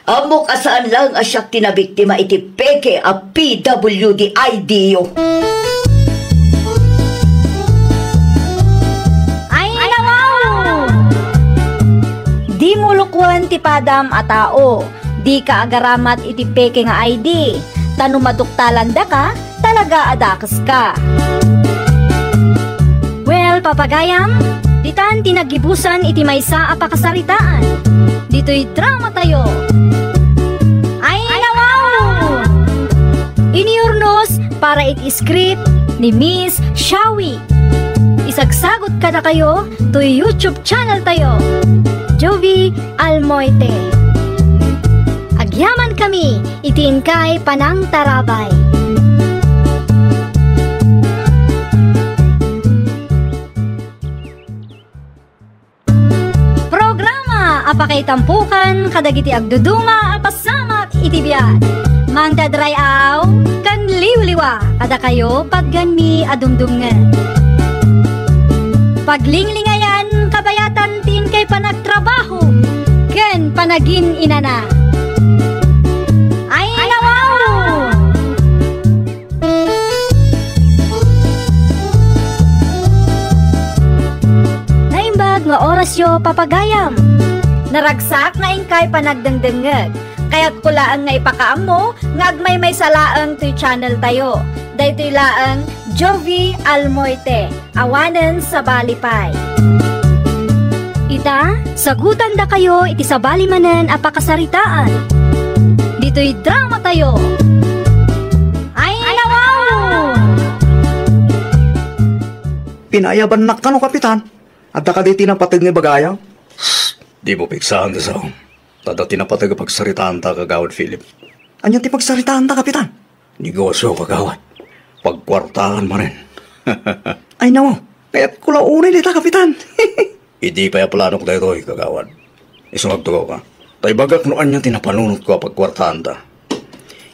Ammok a saan laeng a siak ti nabiktima iti peke a P W D I D yo. Ay, nawaw! Dimo lukwen ti padam a tao. Dika agaramat iti peke nga I D. Ta no maduktalandaka, talaga a dakeska. Well, papagayam, ditan ti naggibusan iti maysa a pakasaritaan. Ditoy dramatayo. Ay, nawaw! Inurnos para iti script ni Miss Shawi. Isagsagot kadakayo toy YouTube channel tayo, Jovie Almoite. Agyamankami iti inkay panangtarabay. Programa a pakaitampokan kadagiti agduduma a pasamak iti biag. Mangted ray-aw ken liwliwa kadakayo patgenmi a dumdumngeg. Paglinglingayan kabayatan ti inkay panagtrabaho ken panagin-inana. Ay, nawaw! Naimbag nga orasyo, papagayam. Naragsak nga inkay panagdengdengngeg. Kayatko laeng nga ipakaammo nga agmaymaysa laeng toy channel tayo. Daytoy laeng Jovie Almoite, awanen sabali pay. Ita, sagutandakayo iti sabali manen a pakasaritaan. Ditoy dramatayo. Ay, nawaw! Pinaayabannak kano, Kapitan? Adda kadi ti napateg nga ibagayo? Dimo piksaan ti sao. Ta adda ti napateg a pagsaritaanta, Kagawad Philip. Ania ti pagsaritaanta, Kapitan? Negosyo, Kagawad. Pagkuartaan manen. Ay, nawaw. Kayatko la unay dita, Kapitan. Idi pay a planok daytoy, Kagawad. Isu nga agtugaw ka. Ta ibagak no ania ti napanunotko a pagkuartaanta.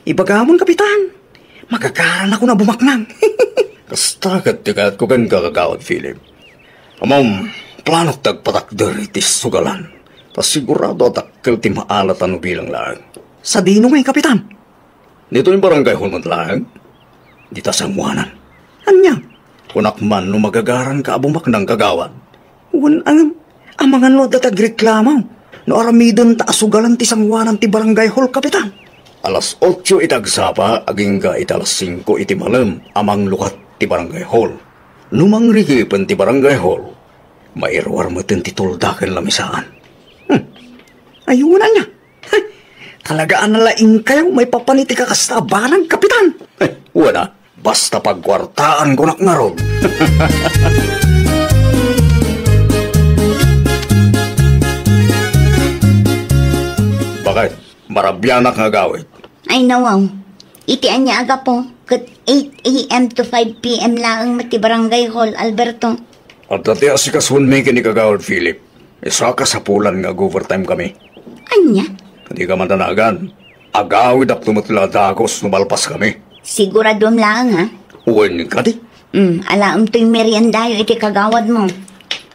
Ibagamon, Kapitan. Magagaranakon a bumaknang. Kasta ket ti kayatko kenka, Kagawad Philip. Ammom, Planok ti agpatakder iti sugalan. Ta sigurado a dakkel ti maalat a no bilang laeng. Sadino ngay, Kapitan? Ditoy barangay hall met laeng. Dita sangoanan. Ania? Kunak man no magagaranka a bumaknang, kagawad. Wen, ngem, amangan no adda ti agreklamo no aramidenta a sugalan ti sangoanan ti barangay hall, Kapitan. Alas otso iti agsapa agingga iti alas singko iti malem a manglukat ti barangay hall. No mangrigipen ti barangay hall, mairuar meten ti tolda ken lamisaan. Hmm. Ayuna nia. Talaga a nalaingkayo maipapan iti kakasta a banag, Kapitan. Eh, wala. Basta pagkuartaan ko nak ngarud. Bakit? Marabianak nga agawid. Ay, nawaw. Iti ania a gapu, ket eight a m to five p m laeng met ti barangay hall, Alberto. Adda ti asikasuenmi ken ni Kagawad Philip. Isu a kasapulan nga ag-overtime kami. Ania? Dika madanagan. Agawidakto met la a dagus no malpas kami. Siguradom laeng, ha? Wen kadi? Hmm, alaem toy meriendayo iti kagawadmo.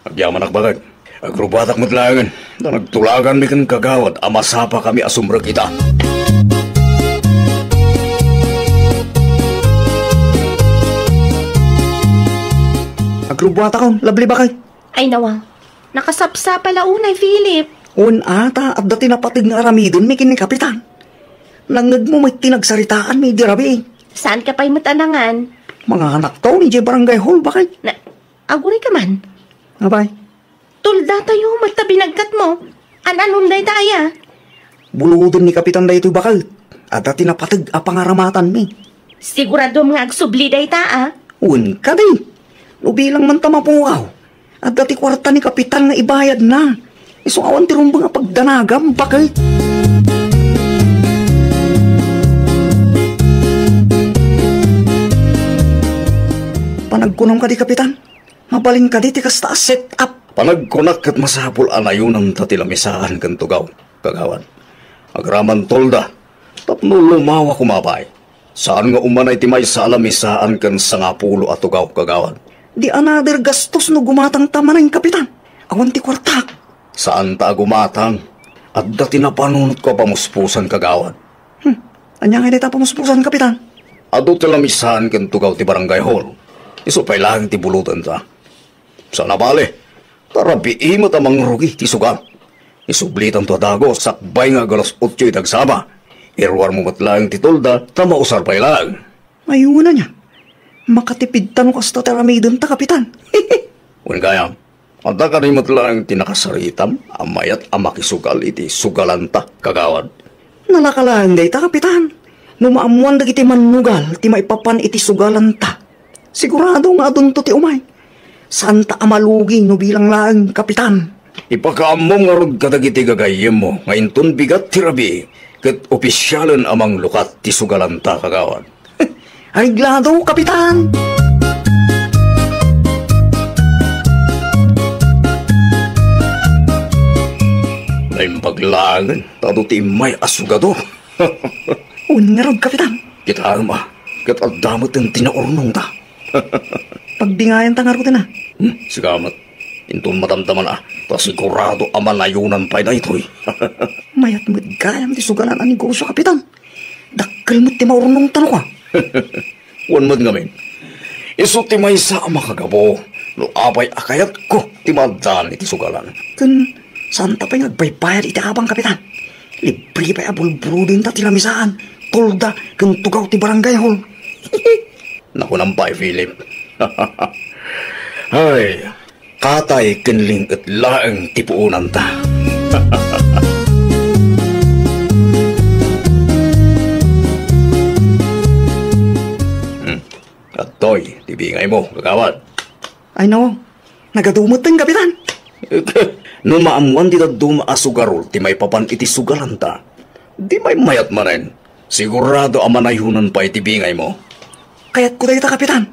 Agyamanak, bakit? Agrubatak met laengen, ta nagtulaganmi ken kagawad a masapa kami a sumrek ita. Agrubatakon, Lovely, bakit? Ay, nawa. Nakasapsapa la unay, Philip. Wen ata, adda ti napateg nga aramidenmi ken ni Kapitan. Nangngegmo met ti nagsaritaanmi idi rabii. Saanka pay met a nangan? Manganakto idiay barangay hall, bakit? Na, agurayka man. Apay? Toldatayo met ta binagkatmo. An-anon dayta aya? Buloden ni Kapitan daytoy, bakit? Adda ti napateg a pangaramatanmi. Siguradom nga agsubli dayta, a? Wen kadi. No bilang man ta mapukaw, adda ti kuarta ni Kapitan nga ibayadna. Isu awan ti rumbeng a pagdanagam, bakit? Panagkunam kadi, Kapitan? Mabalin kadi ti kasta a set-up? Panagkunak ket masapul a nayonanta ti lamisaan ken tugaw, kagawad. Agraman tolda, tapno lumawa koma pay. Saan nga umanay ti maysa a lamisaan ken sangapulo a tugaw, kagawad. Di another gastos no gumatangta manen, Kapitan. Awan ti kuartak. Saanta a gumatang. Adda ti napanunotko a pamuspusan, kagawad. Hmm. Ania ngay dayta a pamuspusan, Kapitan? Adu ti lamisaan ken tugaw ti barangay hall. Isu pay laeng ti bulodenta. Saan a bale, ta rabii met a mangrugi ti sugal. Isublitanto a dagus sakbay nga ag-alas otso iti agsapa. Iruarmo met laeng ti tolda ta mausar pay laeng. Ayuna nia. Makatipidta no kasta ti aramidenta, Kapitan. Wen gayam, adda kadi met laeng ti nakasaritam a mayat a makisugal iti sugalanta, kagawad. Nalaka laeng dayta, Kapitan. No maammoan dagiti mannugal ti maipapan iti sugalanta, sigurado nga adunto ti umay. Saanta a malugi no bilang laeng, Kapitan. Ipakaammom ngarud kadagiti gagayyemmo nga inton bigat ti rabii ket opisialen a manglukat ti sugalanta, kagawad. Areglado, Kapitan! Naimbag laengen, ta adu ti immay a sugador. Wen ngarud, Kapitan. Kitaem a, ket adda met ti naurnongta. Pagbingayanta ngaruden a. Hmm, sika met. Inton madamdama na, ta sigurado a manayonan pay daytoy. Mayat met gayam ti sugalan a negosio, Kapitan. Dakkel met ti maurnongta no kua. Wen met ngamin, isu ti maysa a makagapu no apay a kayatko ti maaddaan iti sugalan. Ken saanta pay nga agbaybayad iti abang, Kapitan. Libre pay a bulbulodenta ti lamisaan, tolda, ken tugaw ti barangay hall. Nakunam pay, Philip. Ay, katay ken ling-et laeng ti puonanta. Hmm. Adtoy ti bingaymo, kagawad. Ay, no. Nagadumetten, Kapitan. No maammoan ti dadduma a sugarol ti maipapan iti sugalanta, di maymayat manen. Sigurado a manayonan pay ti bingaymo. Kayatko dayta, Kapitan.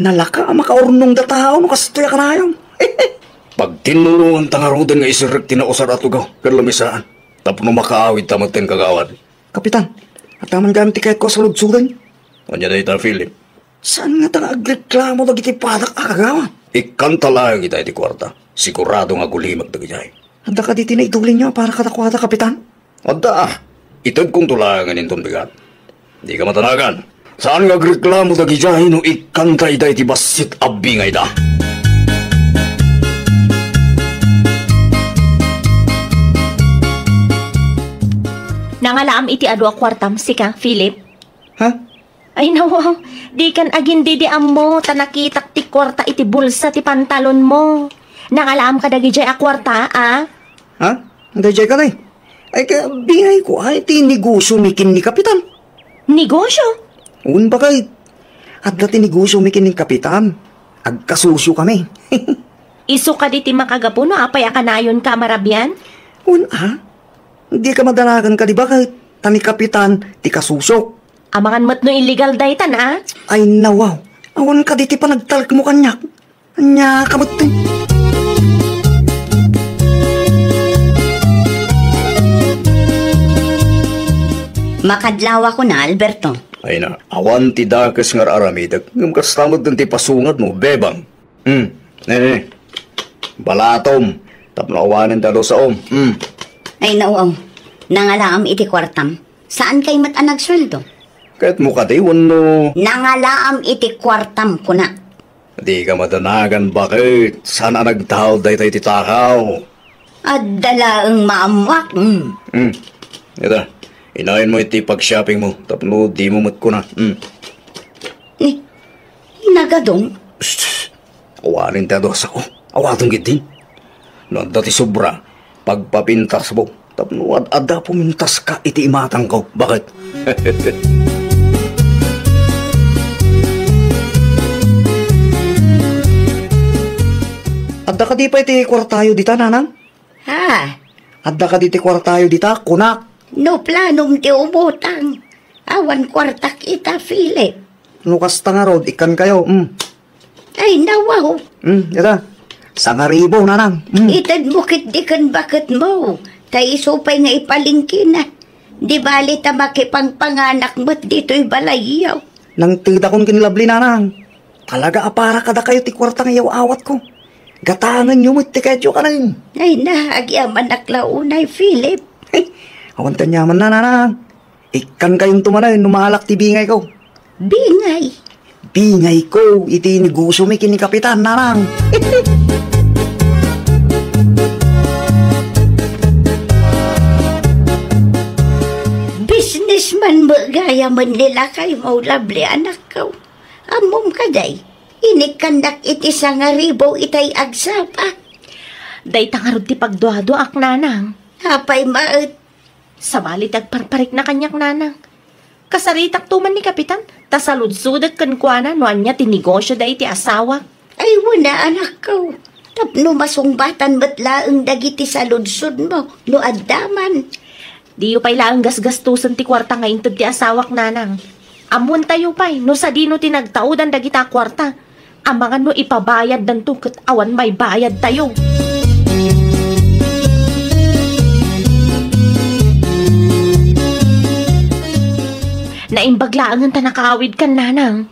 Nalaka a makaurnongda tao no kastoy a kanayon. Pagtinnulonganta ngaruden nga isirrek ti nausar a tugaw ken lamisaan tapno makaawidta metten, kagawad. Kapitan, adda man gayam ti kayatko a saludsoden. Ania dayta, Philip? Saan ngata nga agreklamo dagiti padak a kagawad? Ikkanta laeng ita iti kuarta. Sigurado nga agulimek dagidiay. Adda kadi ti naitulinyo a para kadakuada, Kapitan? Adda. Itedkonto laengen inton bigat. Dika madanagan. Saan nga agreklamo dagidiay no ikkanta ida iti bassit a bingayda. Nangalaam iti adu a kuartam sika, Philip? Ha? Ay, nawaw. Dikan agin-didiammo, ta nakitak ti kuarta iti bulsa ti pantalonmo. Nangalaam kadagidiay a kuarta, a? Ha? Daydiay kadi? Ay, ka, bingayko, ay, ti negosio mi ken ni Kapitan. Negosio? Wen, baket. Adda ti negosio mi ken ni Kapitan. Agkasocio kami. Isu kadi ti makagapu no apay a kanayonka a marabian? Wen, a? Dika madanagan kadi, baket? Ta ni Kapitan ti kasosiok. Amangan met no illegal daytan, a? Ay, nawaw. Awan kadi ti panagtalekmo kaniak. Ania ka met ti? Makadlaw a kuna, Alberto. Ay na, awan ti dakes nga ar-aramidek. Ngem kasta met ti pasungadmo, Bebang. Hmm, ne, ne. Balatom. Tapno awanen ti adu a saom. Hmm. Ay, nawaw. Nangalaam iti kuartam. Saankay met a nagsueldo? Kayatmo kadi wenno? Nangalaam iti kuartam, kuna. Dika madanagan, baket? Saan a nagtaud daytoy ti takaw? Adda laeng maammoak, mm. Hmm. Ita, inayon mo iti pag-shopping mo, tapno dimo met kuna. Hmm. Ni, nagadong? Shh, shh. Awanen ti adu a sao. Awaten ketdin. No adda ti sobra, pagpapintasmo. Tapno ad-adda pumintaska iti imatangko. Baket? Adda kadi pay ti kuartayo dita, nanang? Ha? Adda kadi ti kuartayo dita, kunak? No planom ti umutang, awan kuartak ita, Philip. No kasta ngarud, ikkankayo, mm. Ay, nawaw. Mm, ita. Sangaribu, nanang. Mm. Itedmo ketdi ken baketmo. Ta isu pay nga ipalengkena. Di bali ta makipangpanganak met ditoy balayyo. Nangtedakon ken ni Lovely, nanang. Talaga a para kadakayo ti kuarta nga iyaw-awatko. Gatangenyo met ti kayatyo kanen. Ay na, agyamanak la unay, Philip. Awan ti aniamanna, nanang. Ikkankayonto manen no maalak ti bingayko. Bingay? Bingayko iti negosio mi ken ni Kapitan, nanang. Businessman met gayamen ni lakaymo, Lovely, anakko. Ammom kadi, inikkannak iti sangaribu itay agsapa. Dayta ngarud ti pagduaduaak, nanang. Apay met? Sabali ti agparparikna kaniak, nanang. Kasaritakto man ni Kapitan, ta saludsodek kenkuana no ania ti negosio da iti asawak. Ay, wen a, anakko. Tapno masungbatan met laeng dagiti saludsodmo no adda man. Diyo pay laeng gasgastosen ti kuarta nga inted ti asawak, nanang. Ammoentayo pay no sadino ti nagtaudan dagita a kuarta. Amangan no ipabayaddanto ket awan maibayadtayo. Naimbag laengen ta nakaawidkan, nanang.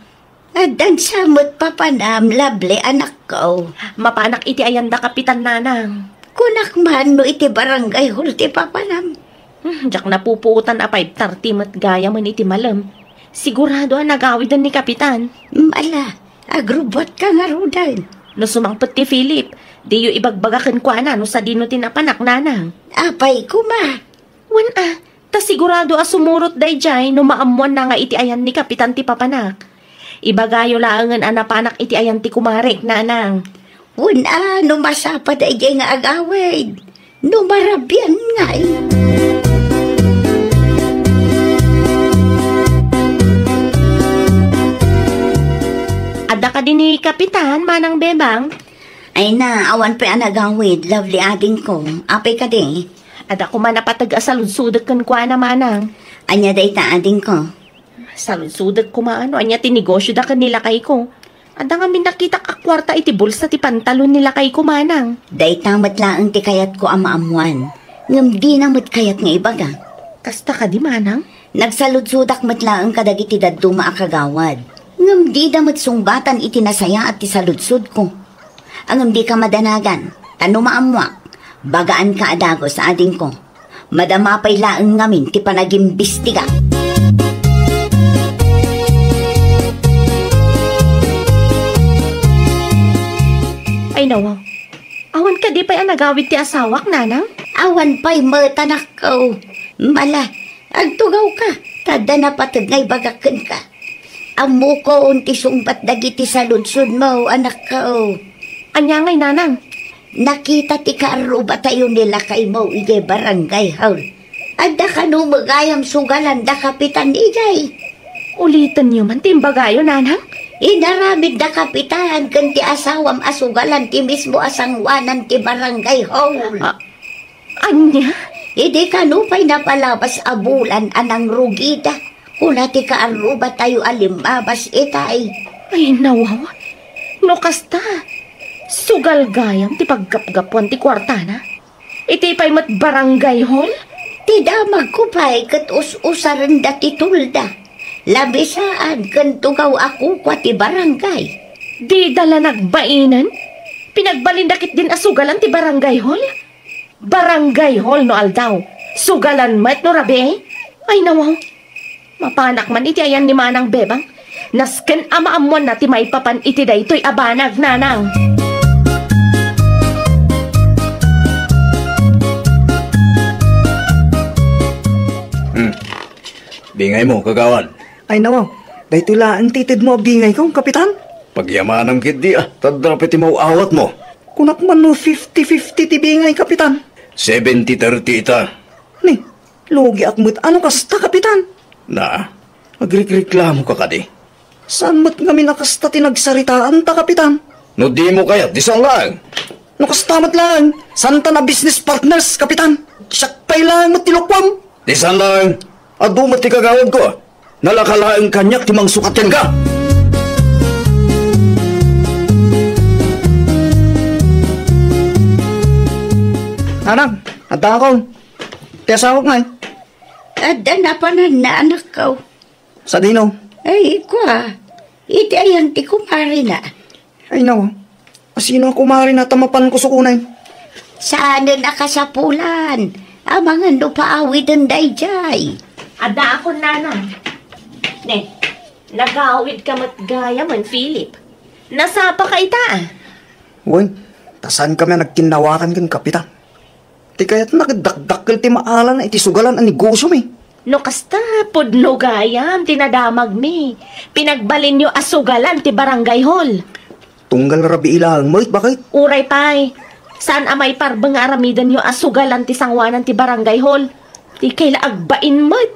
Addan sa met papanam, Lovely, anakko. Mapanak iti ayan da Kapitan, nanang. Kunak man no iti barangay hall ti papanam. Hmm, diak napupuotan a five thirty met gayamen iti malem. Sigurado a nagawiden ni Kapitan. Ala, agrubuatka ngaruden. No sumangpet ti Philip, diyo ibagbaga kenkuana no sadino ti napanak, nanang. Apay koma? Wen a, ta sigurado a sumurot daydiay no maammoanna nga iti ayan ni Kapitan ti papanak. Ibagayo laengen a napanak iti ayan ti kumarek, nanang. Wen a, no masapa daydiay nga agawid. No marabian ngay. Adda kadi ni Kapitan, manang Bebang? Ay na, awan pay a nagawid, Lovely, adingko. Apay kadi? Adda koma napateg a saludsodek kenkuana, manang. Ania dayta, adingko? Saludsodek koma no ania ti negosio da ken ni lakayko. Adda ngamin nakitak a kuarta iti bulsa ti pantalon ni lakayko, manang. Dayta met laeng ti kayatko a maammoan. Ngem dina met kayat nga ibaga. Kasta kadi, manang? Nagsaludsodak met laeng kadagiti dadduma a kagawad. Ngem dida met sungbatan iti nasayaat ti saludsodko. Ngem dika madanagan, ta no maammoak, bagaanka a dagus, adingko. Madama pay laeng ngamin ti panagimbistiga. Ay, nawaw. Awan kadi pay a nagawid ti asawak, nanang? Awan pay met, anakko. Mala, agtugawka, ta adda napateg nga ibagak kenka. Ammokon ti sungbat dagiti saludsodmo, anakko. Ania ngay, nanang? Nakita ti kaarrubatayo ni lakaymo idiay barangay hall. Adda kano met gayam sugalan da kapitan idiay? Ulitenyo man ti imbagayo, nanang. Inaramid da kapitan ken ti asawam a sugalan ti mismo a sangoanan ti barangay hall. Ah, ania? Idi kano pay napalabas a bulan a nangrugida, kuna ti kaarrubatayo a limmabas itay. Ay, nawaw. No kasta, sugal gayam ti paggapgapuan ti kuartana. Iti pay met barangay hall? Ti damagko pay ket us-usarenda ti tolda. Labi saan ken tugaw a kukua ti barangay. Dida la nagbainen? Pinagbalinda ketdin a sugalan ti barangay hall? Barangay hall no aldaw. Sugalan met no rabii? Ay, nawaw. Mapanak man iti ayan ni Manang Bebang. Nasken a maammoanna ti maipapan iti daytoy a banag, nanang. Hmm. Bingaymo, kagawad. Ay, nawaw. Daytoy laeng ti itedmo a bingayko, Kapitan. Pagyamanam ketdi, a. Tadda pay ti maw-awatmo. Kunak man no fifty fifty ti bingay, Kapitan. Seventy thirty ita. Ni, lugiak met a no kasta, Kapitan. Na, agrikreklamoka kadi? Saan met ngamin a kasta ti nagsaritaanta, Kapitan? No dimo kayat, di saan laeng. No kasta met laeng, saanta a business partners, Kapitan. Siak pay laeng met ti lukuam. Di saan laeng, adu met ti kagawadko. Nalaka laeng kaniak ti mangsukat kenka. Nanang, addaakon. Ti asawak ngay? Adda napananna, anakko. Sadino? Ay, kua, iti ayan ti kumarina. Ay, nawa. Asino a kumarina ta mapan kusukunen? Saanen a kasapulan. Amangan no paawiden daydiay. Addaakon, nanang. Ne, nagawidka met gayamen, Philip. Nasapaka ita, a. Wen, ta saankami a nagkinnawatan ken Kapitan. Ti kayatna ket dakdakkel ti maalaenna iti sugalan a negosiomi. No kasta, pudno gayam ti nadamagmi. Pinagbalinyo a sugalan ti barangay hall. Tunggal rabii laeng met, bakit? Uray pay, saan a maiparbeng nga aramidenyo a sugalan ti sangoanan ti barangay hall. Dikay la agbain met.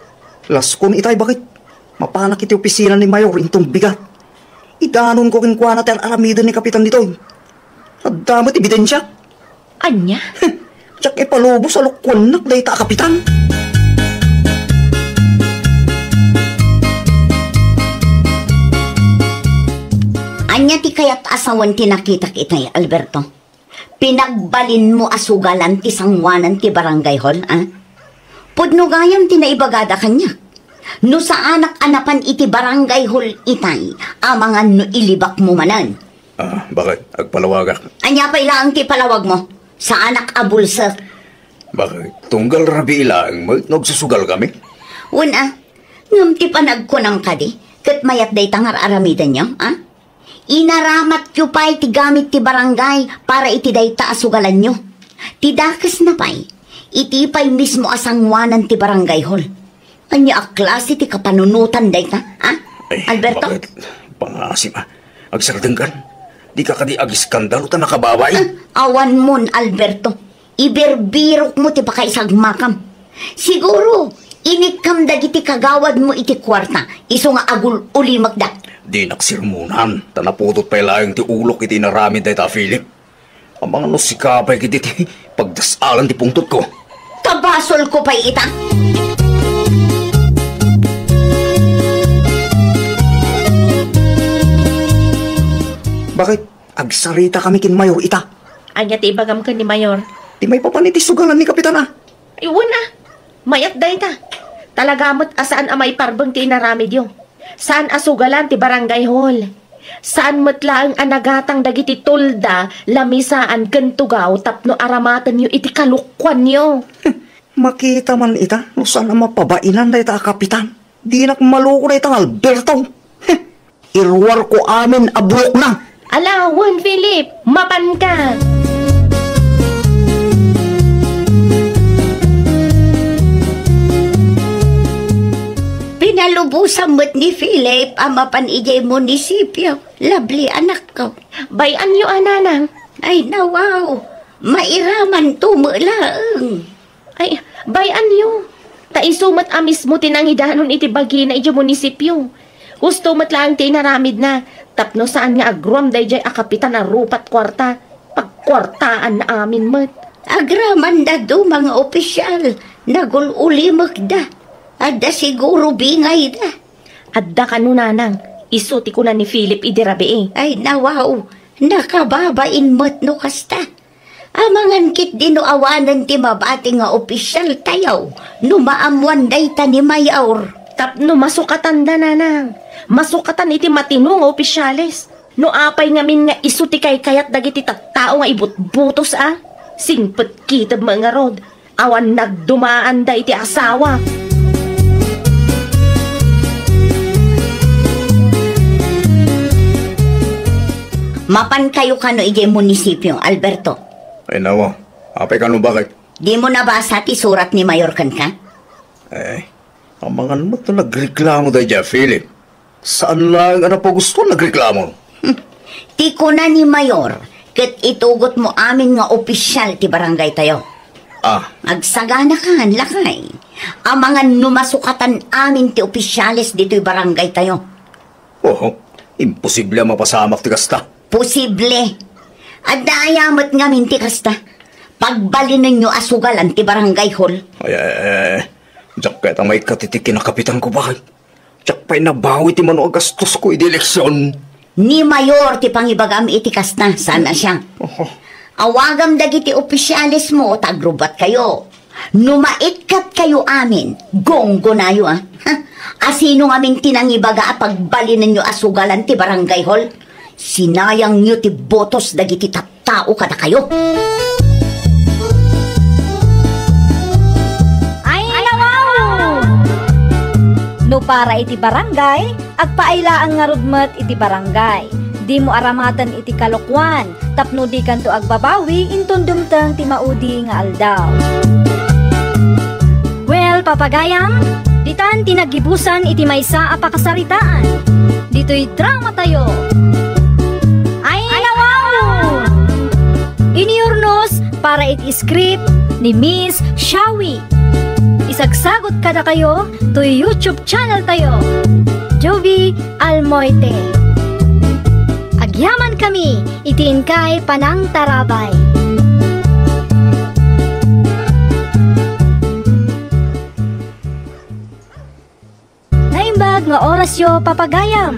Laskon itay, bakit? Mapanak iti opisina ni Mayor inton bigat. Idanonko kenkuana ti ar-aramiden ni Kapitan ditoy. Adda met ebidensia. Ania? Diak ipalubos a lukuennak dayta a Kapitan. Ania ti kayat a sawen ti nakitak itay, Alberto? Pinagbalinmo a sugalan ti sangoanan ti barangay hall, a? Pudno gayam ti naibagada kaniak. No saanak a napan iti barangay hall itay, amangan no ilibakmo manen. Ah, bakit? Agpalawagak. Ania pay laeng ti ipalawagmo? Saanak a bulsek. Bakit? Tunggal rabii laeng met no agsusugalkami? Wen a, ngem ti panagkunam kadi, ket mayat dayta nga ar-aramidenyo, a? Inaramatyo pay ti gamit ti barangay para iti dayta a sugalanyo. Ti dakesna pay, iti pay mismo a sangoanan ti barangay hall. Ania a klase ti kapanunotan dayta, ha? Ay, Alberto? Bakit? Pangasim, a. Agsardengkan. Dika kadi agiskandalo ta nakababai. Ah, awanmon, Alberto. Ibirbirokmo ti pakaisagmakam. Siguro, inikkam dagiti kagawadmo iti kuarta, isu nga agul-ulimekda. Dinak sermonan, ta napudot pay laeng ti ulok iti inaramid dayta a Philip. Amangan no sika pay ketdi ti pagdas-alan ti pungtotko. Kabasolko pay ita. Bakit? Agsaritakami ken Mayor ita. Ania ti ibagam ken ni Mayor? Ti maipapan iti sugalan ni Kapitan, a. Ay, wen a. Mayat dayta. Talaga met a saan a maiparbeng ti inaramidyo. Saan a sugalan ti barangay hall. Saan met laeng a nagatang dagiti tolda, lamisaan ken tugaw tapno aramatenyo iti kalokuanyo. Makita man ita no saan a mapabainan dayta a kapitan. Dinak maloko dayta nga Alberto. Heh, iruarko amin a bulokna. Ala, wen, Philip, mapanka. Pinalubosan met ni Philip a mapan idiay munisipio. Lovely, anakko. Bay-anyo a, nanang. Ay, nawaw. Mairamanto met laeng. Ay, bay-anyo. Ta isu met a mismo ti nangidanon iti bagina idiay munisipio. Husto met laeng ti inaramidna, tapno saan nga agruam daydiay a kapitan a rupat kuarta. Pagkuartaanna amin met. Agramanda duma nga opisyal, nagul-ulimekda. Adda siguro bingayda. Adda kano, nanang, isu ti kuna ni Philip idi rabii. Ay, nawaw, nakababain met no kasta. Amangan ketdi no awanen ti mabati nga opisyaltayo no maammoan dayta ni Mayor. Tapno masukatanda, nanang. Masukatan iti matino nga opisyales. No apay ngamin nga isu ti kaykayat dagiti tattao nga ibutbutos a, singpet kitem met ngarud. Awan nagdumaanda iti asawa. Mapankayo kano idiay munisipio, Alberto? Ay, nawa. Apay kano, bakit? Dimo nabasa ti surat ni Mayor kenka? Eh, amangan met no nagreklamo daydiay a Philip. Saan laeng a napagustuan nagreklamo. Hmm. Ti kuna ni Mayor, ket itugotmo amin nga opisyal ti barangaytayo. Ah. Agsaganakan, lakay. Amangan no masukatan amin ti opisyales ditoy barangaytayo. Oh, imposible a mapasamak ti kasta. Posible. Adda aya met ngamin ti kasta. Pagbalinenyo a sugalan ti barangay hall. Ay, ay, ay, ay. Diak kayat a maikkat iti kinakapitanko, bakit? Diak pay nabawi ti mano a gastosko idi eleksion. Ni Mayor ti pangibagam iti kasta, saan a siak. Oho. Awagam dagiti opisyalesmo ta agrubbuatkayo. No maikkat kayo amin, gunggonayo, a. Ha? Asino ngamin ti nangibaga a pagbalinenyo a sugalan ti barangay hall? Sinayangyo ti botos dagiti tat- tao kadakayo. Ay, nawaw! No para iti barangay, agpaay laeng ngarud met iti barangay. Dimo aramaten iti kalokuan, tapno dikanto agbabawi inton dumteng ti maudi nga aldaw. Well, papagayam, ditan ti naggibusan iti maysa a pakasaritaan. Ditoy dramatayo. Ay, nawaw! Inurnos para iti script ni Miss Shawi. Isagsagot kadakayo toy YouTube channel tayo, Jovi Almoite. Agyaman kami iti inkay panangtarabay. Naimbag nga orasyo, papagayam.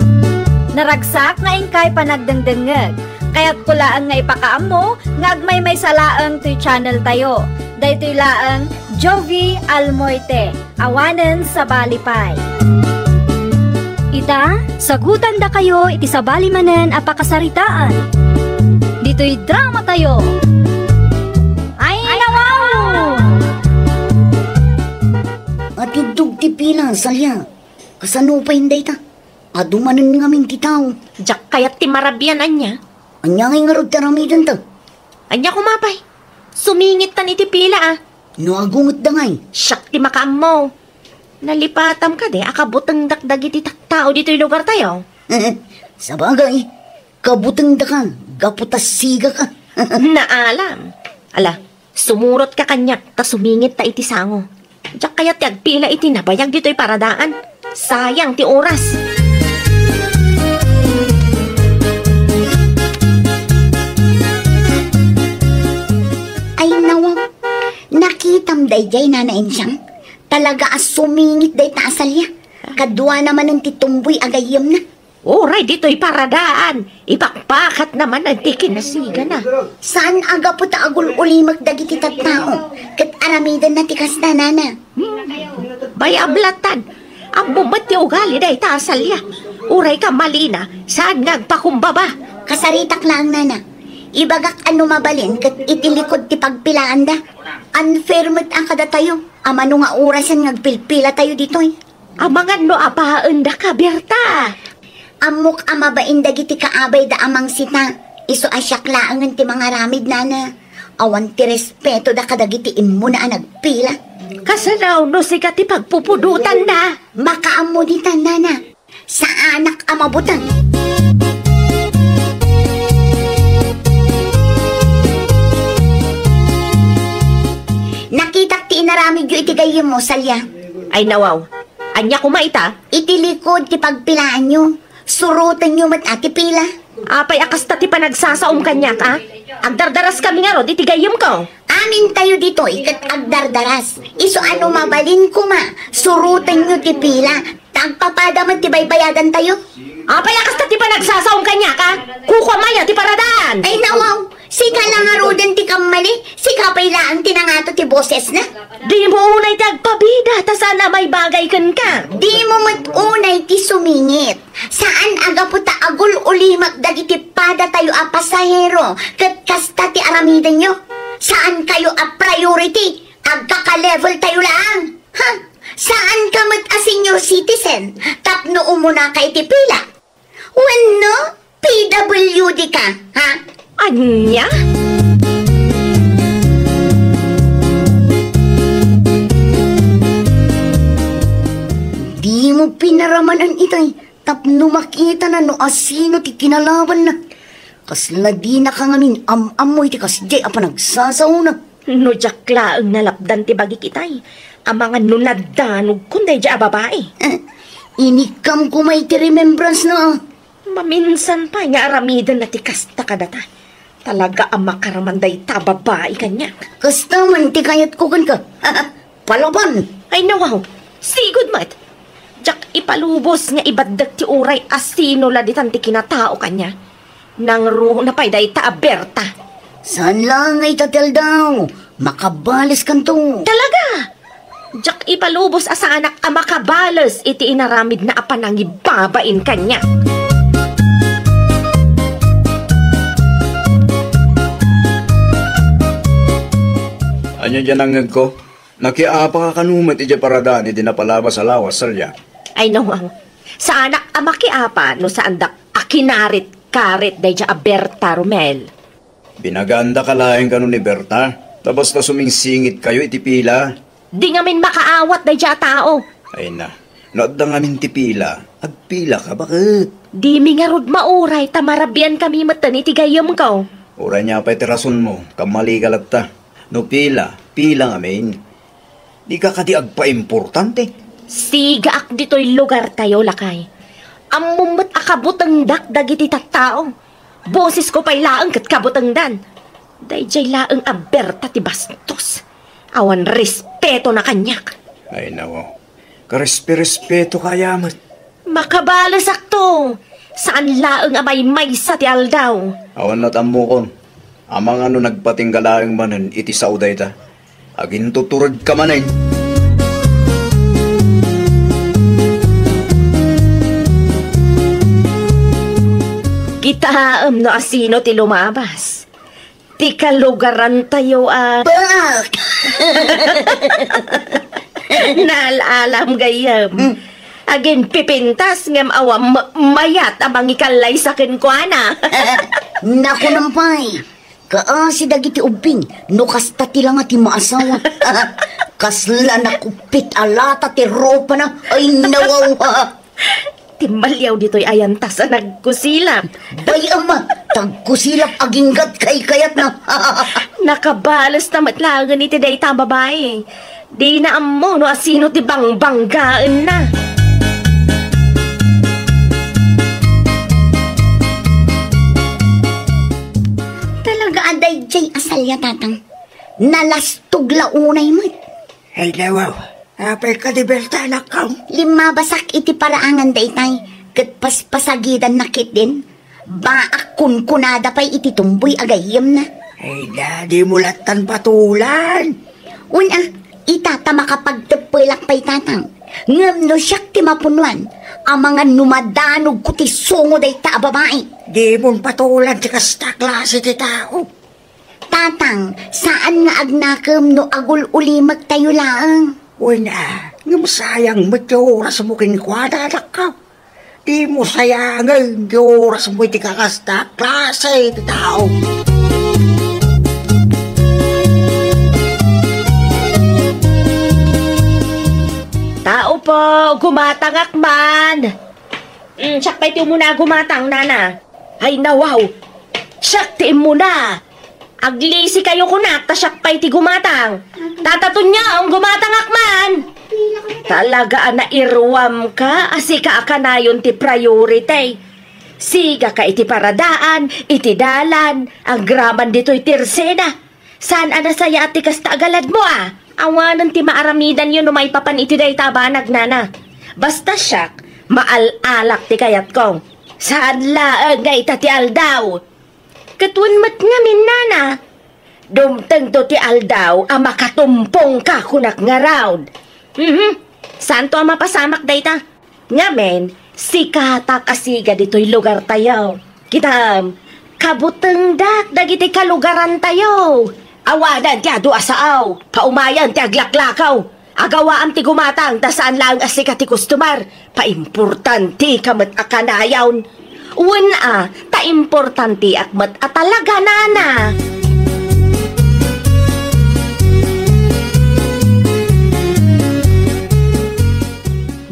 Naragsak nga inkay panagdengdengngeg. Kayatko laeng nga ipakaammo nga agmaymaysa laeng toy channel tayo. Daytoy laeng Jovi Almoite, awanen sabali pay. Ita, sagutandakayo iti sabali manen a pakasaritaan. Ditoy dramatayo. Ay, nawaw! Atiddog ti pila, Salia. Kasano pay dayta? Adu manen ngamin ti tao. Diak kayat ti marabian, ania? Ania ngay ngarud ti aramidenta? Ania koma pay? Sumingittan iti pila, a. No agungetda ngay? Siak ti makaammo. Nalipatam kadi a kabutengdak dagiti tattao ditoy lugartayo? Sabagay, kabutengdaka gapu ta sigaka. Naalam. Ala, sumurotka kaniak ta sumingitta iti sango. Diak kayat ti agpila iti nabayag ditoy paradaan. Sayang ti oras. Ay, nawa, nakitam daydiay, Nana Insiang? Talaga a sumingit dayta a Salia. Kaduana manen ti tumboy a gayyemna. Uray ditoy paradaan, ipakpakatna manen ti kinasigana. Saan a gapu ta agul-ulimek dagiti tattao, ket aramidenna ti kasta, nana. Hmm. Bay-ablattan, Ammom met ti ugali dayta a Salia. Uray kammalina, saan nga agpakumbaba. Kasaritak laeng, nana. Ibagak a no mabalin ket iti likud ti pagpilaanda. Unfair met a kadatayo. Amano nga orasen nga agpilpilatayo ditoy? Amangan no apaendaka, Berta. Ammok a mabain dagiti kaabayda a mangsita. Isu a siak laengen ti mangaramid, nana. Awan ti respetoda kadagiti immuna a nagpila. Kasano no sika ti pagpupudotanna? Makaammo ditan, nana. Saanak a mabuteng. Nakitak ti inaramidyo iti gayyemmo, Salia. Ay, nawaw. Ania koma ita? Iti likud ti pagpilaanyo. Surotenyo met a ti pila. Apay a kasta ti panagsasaom kaniak, a? Agdardaraskami ngarud iti gayyemko. Amintayo ditoy ket agdardaras. Isu a no mabalin koma, surotenyo ti pila. Ta agpapada met ti baybayadantayo. Apay a kasta ti panagsasaom kaniak, a? Kukuam aya ti paradaan? Ay, nawaw. Sika la ngaruden ti kammali, sika pay laeng ti nangato ti bosesna. Dimo unay ti agpabida, ta saan a maibagay kenka. Dimo met unay ti sumingit. Saan a gapu ta agul-ulimek dagiti padatayo a pasahero ket kasta ti aramidenyo. Saankayo a priority, agkaka-leveltayo laeng. Ha? Saanka met a senior citizen tapno umunaka iti pila? Wenno P W D ka, ha? Ania? Dimo pinaramanan itay tapno makitana no asino ti kinalabanna. Kasla dinaka ngamin am-ammo iti kasdiay a panagsasaona. No diak laeng nalapdan ti bagik itay, amangan no naddanogkon daydiay a babai. Eh, inikkam koma iti remembrance na. Maminsan pay nga aramidenna ti kasta kadata. Talaga a makaraman dayta a babai kaniak. Kasta man ti kayatko kenka. Palaban! Ay, nawaw. Sigud met. Diak ipalubos nga ibaddek ti uray asino la ditan ti kinatao kaniak. Nangruna pay dayta a Berta. Saan laeng nga ita ti aldaw? Makabaleskanto. Talaga? Diak ipalubos a saanak a makabales iti inaramidna a panangibabain kaniak. Ania diay nangngegko? Nakiapaka kano met idiay paradaan iti napalabas a lawas, Salia? Ay, nawaw. Saanak a makiapa no saandak a kinarit-karit daydiay a Berta, Romel. Binagandaka laeng kano ni Berta, ta basta sumingsingitkayo iti pila. Di ngamin makaawat daydiay a tao. Ay na, no adda ngamin ti pila, agpilaka, baket? Dimi ngarud mauray ta marabiankami metten iti gayyemko. Uray nia pay ti rasonmo, kammalika latta. No pila, pila ngamin. Dika kadi agpaimportante? Sigaak ditoy lugartayo, lakay. Ammom met a kabutengdak dagiti tattao. Bosesko pay laeng ket kabutengdan. Daydiay laeng a Berta ti bastos. Awan respetona kaniak. Ay, nawaw. Karespe-respetoka aya met. Makabalesakto. Saan laeng a maymaysa ti aldaw. Awan met ammokon. Amangan no nagpatingga laeng manen iti sao dayta. Agintuturedka manen. Kitaem no asino ti lumabas. Ti kalugarantayo a Bak! Naal-alam gayyem. Hmm. Aginpipintas ngem awan ma-, mayat a mangikallaysa kenkuana. Naku, nampay. Kaasi dagiti ubbing, no kasta ti langa ti maasawa. Kasla nakuppit a lata ti rupana. Ay, nawaw. Timmaliaw ditoy ayantas a nagkusilap. Bay, ama, tagkusilap aginggat kaykayatna. Nakabalesta met laengen iti dayta a babai. Dina ammo no asino ti bangbanggaenna. Talaga a daydiay a salia, tatang. Nalastog la unay met. Ay, nawaw. Apay kadi Berta, anakko? Limmabasak iti paraangan daytay, ket paspasagidanna ketdin. Baak kunkunada pay iti tumboy a gayyemna. Ay, da, dimo lattan patulan. Wen a, ita ta makapagteppelak pay, tatang. Ngem no siak ti mapunuan, amangan no madanogko ti sungo dayta a babai. Dimon patulan ti kasta klase ti tao. Tatang, saan nga agnakem no agul-ulimektayo laeng. Wen a, ngem sayang met ti orasmo kenkuana, anakko. Dimo sayangen ti orasmo iti kakasta a klase ti tao. Tao po, gumatangak man. Mm, siak pay ti umuna a gumatang, nana. Ay, nawaw. Siak ti immuna. Aglisikayo kunak, ta siak pay ti gumatang. Tata Tonyong, gumatangak man. Talaga a nairuamka a sika a kanayon ti priority. Sigaka iti paradaan, iti dalan, agraman ditoy Tirsena. Saan a nasayaat ti kasta a galadmo a? Awanen ti maaramidanyo no maipapan iti dayta a banag, nana. Basta siak, maal-alak ti kayatko. Saan laeng nga ita ti aldaw. Ket wen met ngamin, nana. Dumtengto ti aldaw a makatumpongka kunak ngarud. Mhm. Saanto a mapasamak dayta. Ngamin, sikatak a siga ditoy lugartayo. Kitam, kabutengdak dagiti kalugarantayo. Awanen ti adu a sao, paumayen ti aglaklakaw. Agawaam ti gumatang ta saan laeng a sika ti customer. Paimportantika met a kanayon. Wen a, ta importantiak met a talaga, nana.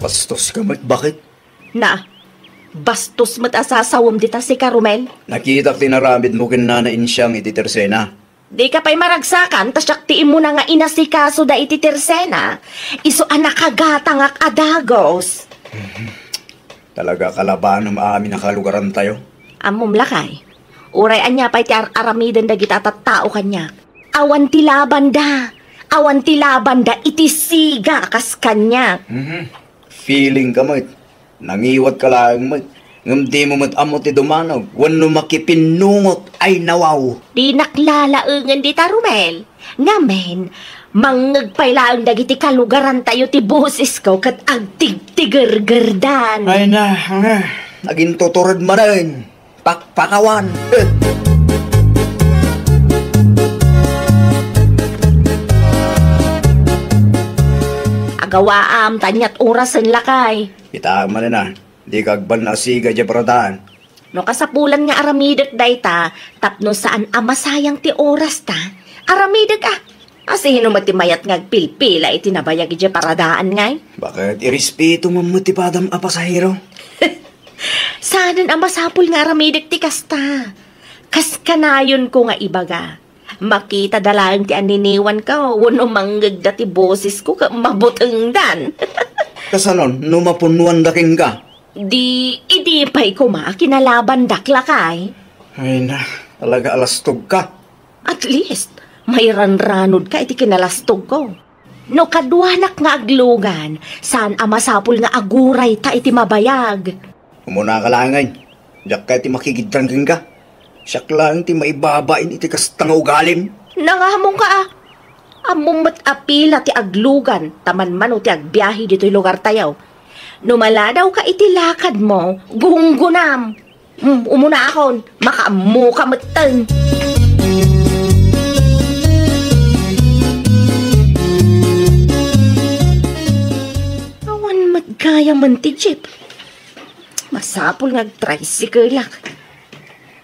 Bastoska met, baket. Na, bastos met a sasawem dita sika, Romel. Nakitak ti inaramidmo ken Nana Insiang iti Tersena. Dika pay maragsakan ta siak ti immuna nga inasikasoda iti Tersena. Isu a nakagatangak a dagus. Talaga kalabanem amin a kalugarantayo. Ammom, lakay. Uray ania pay ti ar-aramiden dagita a tattao kaniak. Awan ti labanda. Awan ti labanda iti siga a kas kaniak. Mhm. Feeling ka met. Nangiwatka laeng met. Ngem dimo met ammo ti dumanog wenno makipinnungot. Ay, nawaw. Dinak lalaengen dita, Romel. Ngamin, mangngeg pay laeng dagiti kalugarantayo ti bosesko ket agtigtigergerdan. Ay na, ah, nagintutured manen. Pakpakawan. Eh. Agawaam, ta aniat orasen, lakay. Kita manen a, dika agbalin a siga idiay paradaan. No kasapulan nga aramidek dayta, tapno saan a masayang ti orasta, aramidek a. Asino met ti mayat nga agpilpila iti nabayag idiay paradaan ngay? Baket irespeto man met ti padam a pasahero. Saanen a masapul nga aramidek ti kasta. Kas kanayonko nga ibaga, makitada laeng ti anniniwanko wenno mangngegda ti bosesko ket mabutengdan. Kasanon no mapunuanda kenka? Di, idi pay koma a kinalabandak, lakay. Ay na, talaga a lastogka. At least, mairanranodka iti kinalastogko. No kaduanak nga aglugan, saan a masapul nga agurayta iti mabayag. Umunaka laengen. Diak kayat ti makigiddang kenka. Siak laeng ti maibabain iti kasta nga ugalim. Nangamongka a. Ammom met a pila ti aglugan ta manmano ti agbiahe ditoy lugartayo. No maladawka iti lakadmo, gunggonam. Hmm, umunaakon, makaammoka metten. Awan met gayamen ti jeep. Masapul nga agtricycle-ak.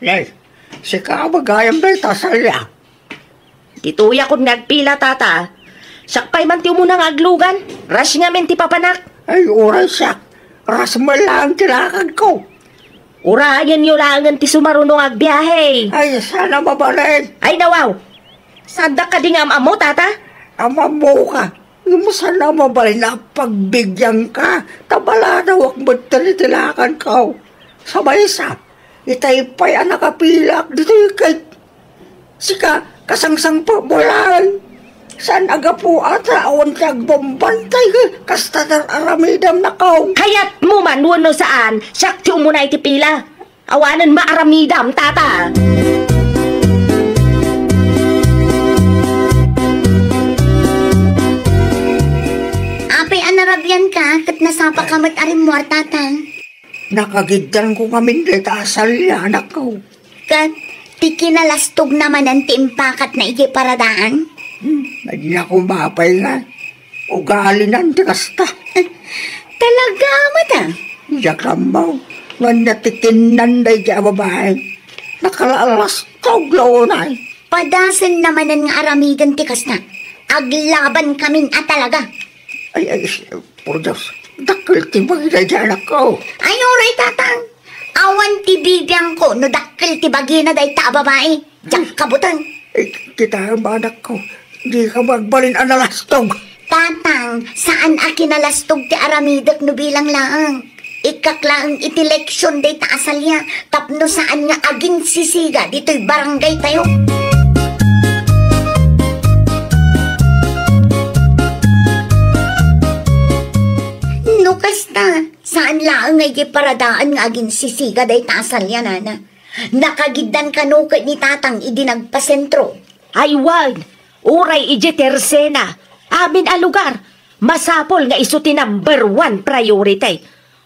Nay, sika a gayam dayta, Salia. Ditoyakon nga agpila, tata. Siak pay man ti umuna nga aglugan. Rush ngamin ti papanak. Ay, uray siak. Rush man laeng ti lakadko. Urayenyo laengen ti sumaruno nga agbiahe. Ay, saan a mabalin. Ay, nawaw. Saandak kadi nga am-ammo, tata? Am-ammoka. Ngem saan a mabalin a pagbigyanka. Ta maladawak metten iti lakadko. Sa maysa, itay pay a nakapilaak ditoy ket sika, kasangsangpetmo laeng. Saan a gapu a ta awan ti agbambantay, kasta ti ar-aramidem, nakaw. Kayatmo man wenno saan, siak ti umuna iti pila. Awanen maaramidam, tata. Apay a narabianka, Met a rimmuar, Tatang? Nakagiddanko ngamin dayta a salia, anakko. Ket ti kinalastogna manen ti impakatna idiay paradaan? Hmm, ania koma pay nga. Ugalinan ti kasta. Talaga met a? Diak ammo, no ania ti kinnan daydiay a babai. Nakalastog la unay. Padasenna manen nga aramiden ti kasta. Aglabankamin a talaga. Ay, ay, por Dios, dakkel ti bagina daydiay anakko. Ay, uray, Tatang. Awan ti bibiangko no dakkel ti bagina dayta a babai. Diak kabuteng. Eh, kitaem, anakko, dika agbalin a nalastog. Tatang, saan a kinalastog ti aramidek no bilang laeng. Ikkak laeng iti leksion dayta a salia tapno saan nga aginsisiga ditoy barangay tayo. No kasta, saan laeng nga idiay paradaan nga aginsisiga dayta a salia, nana. Nakagiddan kano ket ni Tatang idi nagpasentro. Ay wen, uray idiay tersena, amin a lugar, masapul nga isu ti number one priority.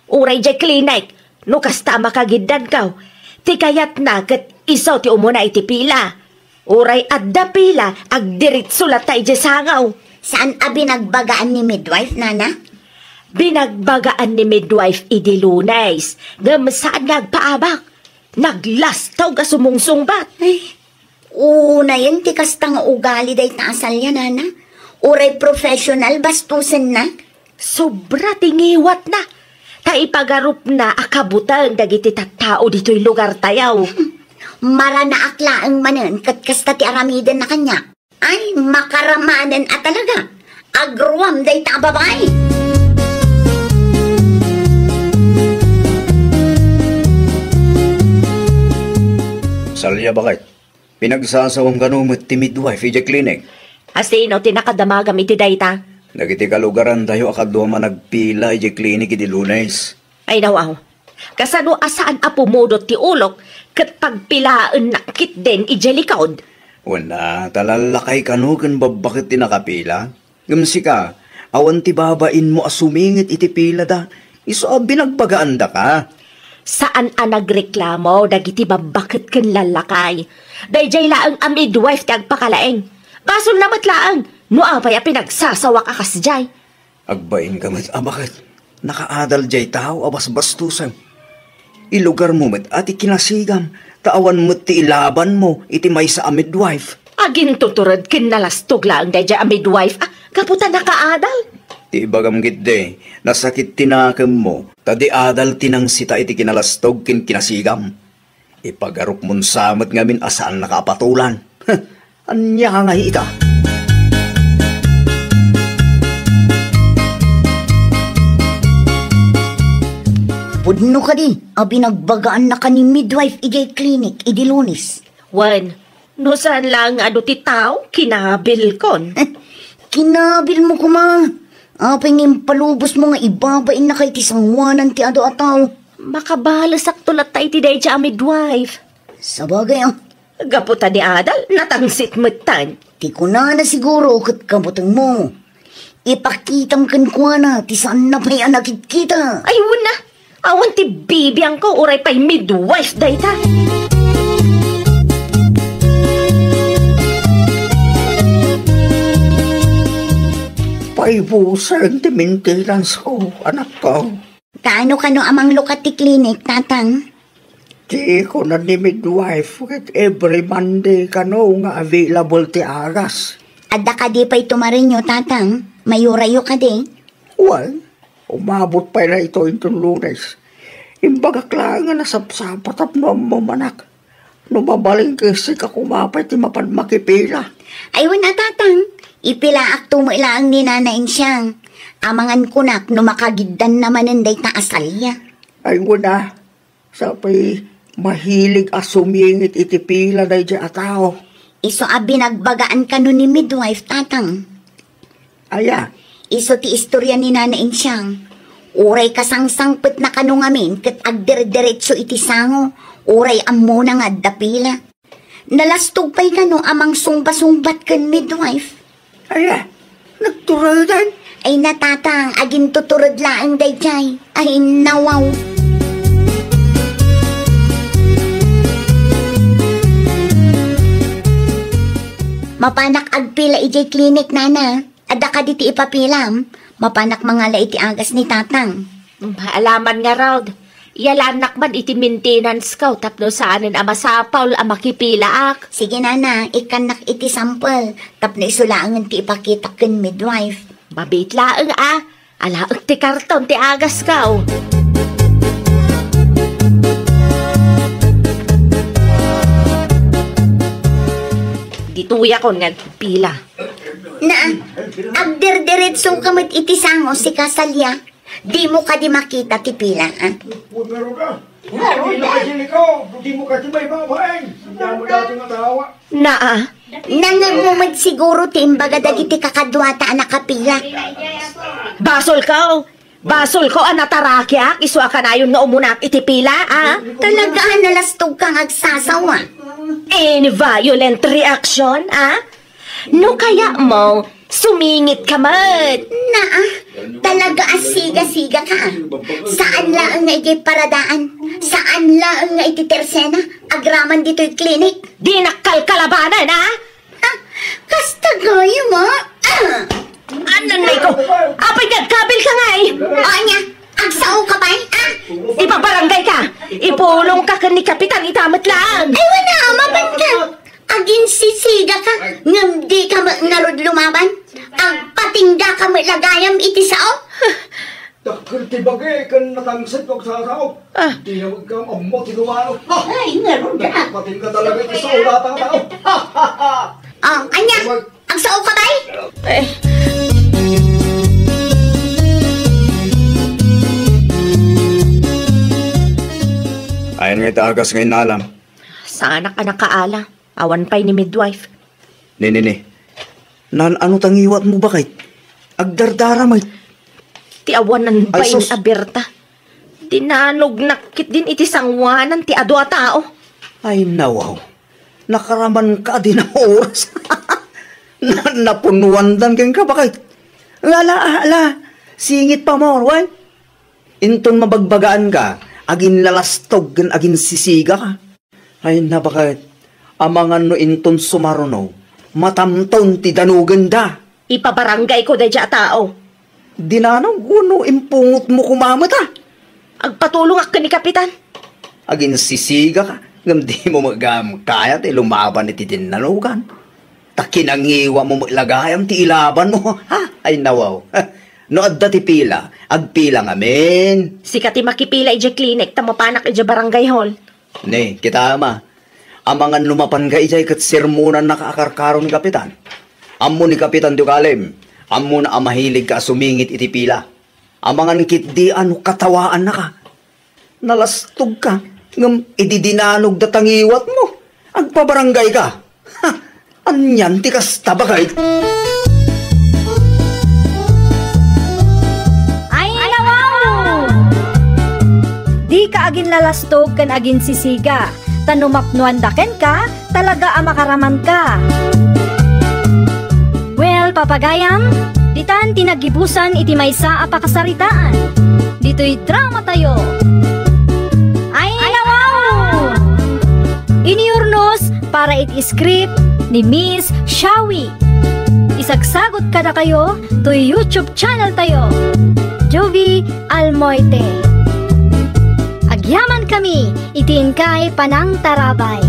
Uray idiay klinik, no kasta a makagiddanko, ti kayatna ket isu ti umuna iti pila. Uray adda pila, agdiritso latta idiay sango. Saan a binagbagaan ni midwife, nana? Binagbagaan ni midwife idi Lunes, ngem saan nga agpaabak. Naglastog a sumungsungbat. Ay, unayen ti kasta nga ugali dayta a salia, nana. Uray professional bastosenna. Sobra ti ngiwatna. Ta ipagarupna a kabuteng dagiti tattao ditoy lugartayo. Maranaak laeng manen ket kasta ti aramidenna kaniak. Ay, makaramanen a talaga. Agruam dayta a babai. Salia, baket. Pinagsasawam kano met ti midwife idiay klinik? A sino ti nakadamagam iti dayta? Dagiti kalugarantayo a kaduam a nagpila idiay klinik idi Lunes. Ay, nawaw. Kasano a saan a pumudot ti ulok ket pagpilaennak ketdin idiay likod? Wen a, ta lallakay kano ken babbaket ti nakapila. Ngem sika, awan ti babainmo a sumingit iti pilada. Isu a binagbagaandaka. Saan a nagreklamo dagiti babbaket ken lallakay. Daydiay laeng a midwife ti agpakalaing. Basolna met laeng no apay a pinagsasawak a kasdiay. Agbainka met a baket. Nakaadal diay tao a basbastosem. Ilugarmo met a ti kinasigam, ta awan met ti ilabanmo iti maysa a midwife. Agintutured ken nalastog laeng daydiay a midwife a gapu ta nakaadal. Ti ibagam ketdi, nasakit ti nakemmo, ta di adal ti nangsita iti kinalastog ken kinasigam. Ipagarupmon sa met ngamin a saannaka a patolan. Ania ngay ita? Pudno kadi a binagbagaannaka ni midwife idiay klinik idi Lunes? Wen, no saan laeng nga adu ti tao, kinabilkon. Kinabilmo koma. Apay nga impalubosmo nga ibabainnaka iti sangoanan ti adu a tao? Makabalesakto latta iti daydiay a midwife. Sabagay, a. Gapu ta di adal, natangsit metten. Ti kunana siguro ket kabutengmo. Ipakitam kenkuana ti saanna pay a nakitkita. Ay, wen a. Awan ti bibiangko uray pay midwife dayta. Paibusen ti maintenance ko, anakko. Kaano kano a manglukat ti klinik, Tatang? Ti kuna ni midwife, ket every Monday kano nga available ti agas. Adda kadi pay tumarenyo, Tatang? Mayurayo kadi? Wen, umabot pay daytoy inton Lunes. Imbagak laeng a nasapsapa tapno ammo manak. No mabalin ket sika koma pay ti mapan makipila. Ay, wen a, Tatang, ipilaakto met laeng ni Nana Insiang. Amangan kunak no makagiddanna manen dayta a salia. Ay, wen a, sapay mahilig a sumingit iti pila daydiay a tao. Isu a binagbagaan kano ni midwife, Tatang. Aya? Isu ti istorya ni Nana Insiang. Uray kasangsangpetna kano ngamin ket agderderetso iti sango, uray ammona nga adda pila. Nalastog pay kano a mangsungba-sungbat ken midwife. Aya? Nagturedan? Ay na, Tatang, agintutured laeng daydiay. Ay, nawaw. Mapanak agpila idiay klinik, Nana. Adda kadi ti ipapilam? Mapanak mangala iti agas ni Tatang. Alaman ngarud, iyalannak man iti maintenance ko tapno saanen a masapul a makipilaak. Sige, Nana, ikkannak iti sampel tapno isu laengen ti ipakitak ken midwife. Mabiit laeng a, alaek ti karton ti agas ko. Ditoyakon nga agpila. Na, agdirdiretso ka met iti sango, sika, Salia. Dimo kadi makita ti pila, a? Ngarud, a? Dimo kadi may babaeng. Damo dati nga tawa. Naa. Nangem mo met siguro ti imbaga dagiti kakaduata a nakapila. Basolko! Basolko a natarakiak isu a kanayon nga umunak iti pila, a? Talaga a nalastogka nga agsasawa. Any violent reaction, a? No kayatmo, sumingitka met. Naa, talaga a siga-siga ka. Saan laeng nga idiay paradaan, saan laeng nga iti tersena, agraman ditoy klinik. Dinak kalkalabanan, a? Ha? Kasta gayam, a? Ah! Ananay ko! Apay nga agkabilka ngay? O, ania? Agsao ka pay, a? Ipabarangay ka! Ipulong ka ken ni Kapitan ita met laeng! Ay, wala, mapan ka! Aginsisiga ka, ngem di ka met ngarud lumaban? Agpatingga ka met la gayam iti sao? Dakkel ti bagi ken natangsit ko agsasao. Ah. Di na magkam ammo ti lumano. Ay, ngarud, a. Patingga talaga iti sao data nga tao. Ah, ania? Agsao ka pay? Eh. Ayan nga iti agas nga inalam. Saanak a nakaala. Awan pay ni midwife. Ni, ni, ni. Naan-ano ta ngiwatmo, baket? Agdardara met. Ti awanan pay ni Berta. Dinanognak ketdin iti sangoanan ti adu a tao. Ay, nawaw. Nakaraman ka din a oras. Na, napunuandan kenka, baket. Ala, ala. Singit pa mo, wen? Inton mabagbagaanka, aginlalastog ken aginsisiga ka. Ay, nabaket, amangan no inton sumaruno, matamton ti danogenda. Ipabarangay ko daydiay a tao. Dinanog wenno impungotmo koma met, a? Agpatulongak ken ni Kapitan. Aginsisiga ka, ngem dimo met gayam kaya ti lumaban iti dinnanogan. Ta kinangiwatmo met la gayam ti ilabanmo. Ha? Ay, nawaw. No adda ti pila, agpila ngamin. Sika ti makipila idiay klinik ta mapanak idiay barangay hall. Ne, kitaem a. Amangan no mapanka idiay ket sermonannaka a karkaro ni Kapitan. Ammo ni Kapitan ti ugalim. Ammona a mahiligka a sumingit iti pila. Amangan ketdi a no katawaannaka. Nalastogka, ngem idi dinanogda ta ngiwatmo, agpabarangayka. Ha! Anian ti kasta, baket? Ay, nawaw! Dika aginlalastog ken aginsisiga, ta no mapnuanda kenka, talaga a makaramanka. Well, papagayam, ditan ti naggibusan iti maysa a pakasaritaan. Ditoy dramatayo. Ay, nawaw! Inurnos para iti script ni Miss Shawi. Isagsagot kadakayo toy YouTube channel tayo, Jovie Almoite. Agyaman kami iti inkay panangtarabay.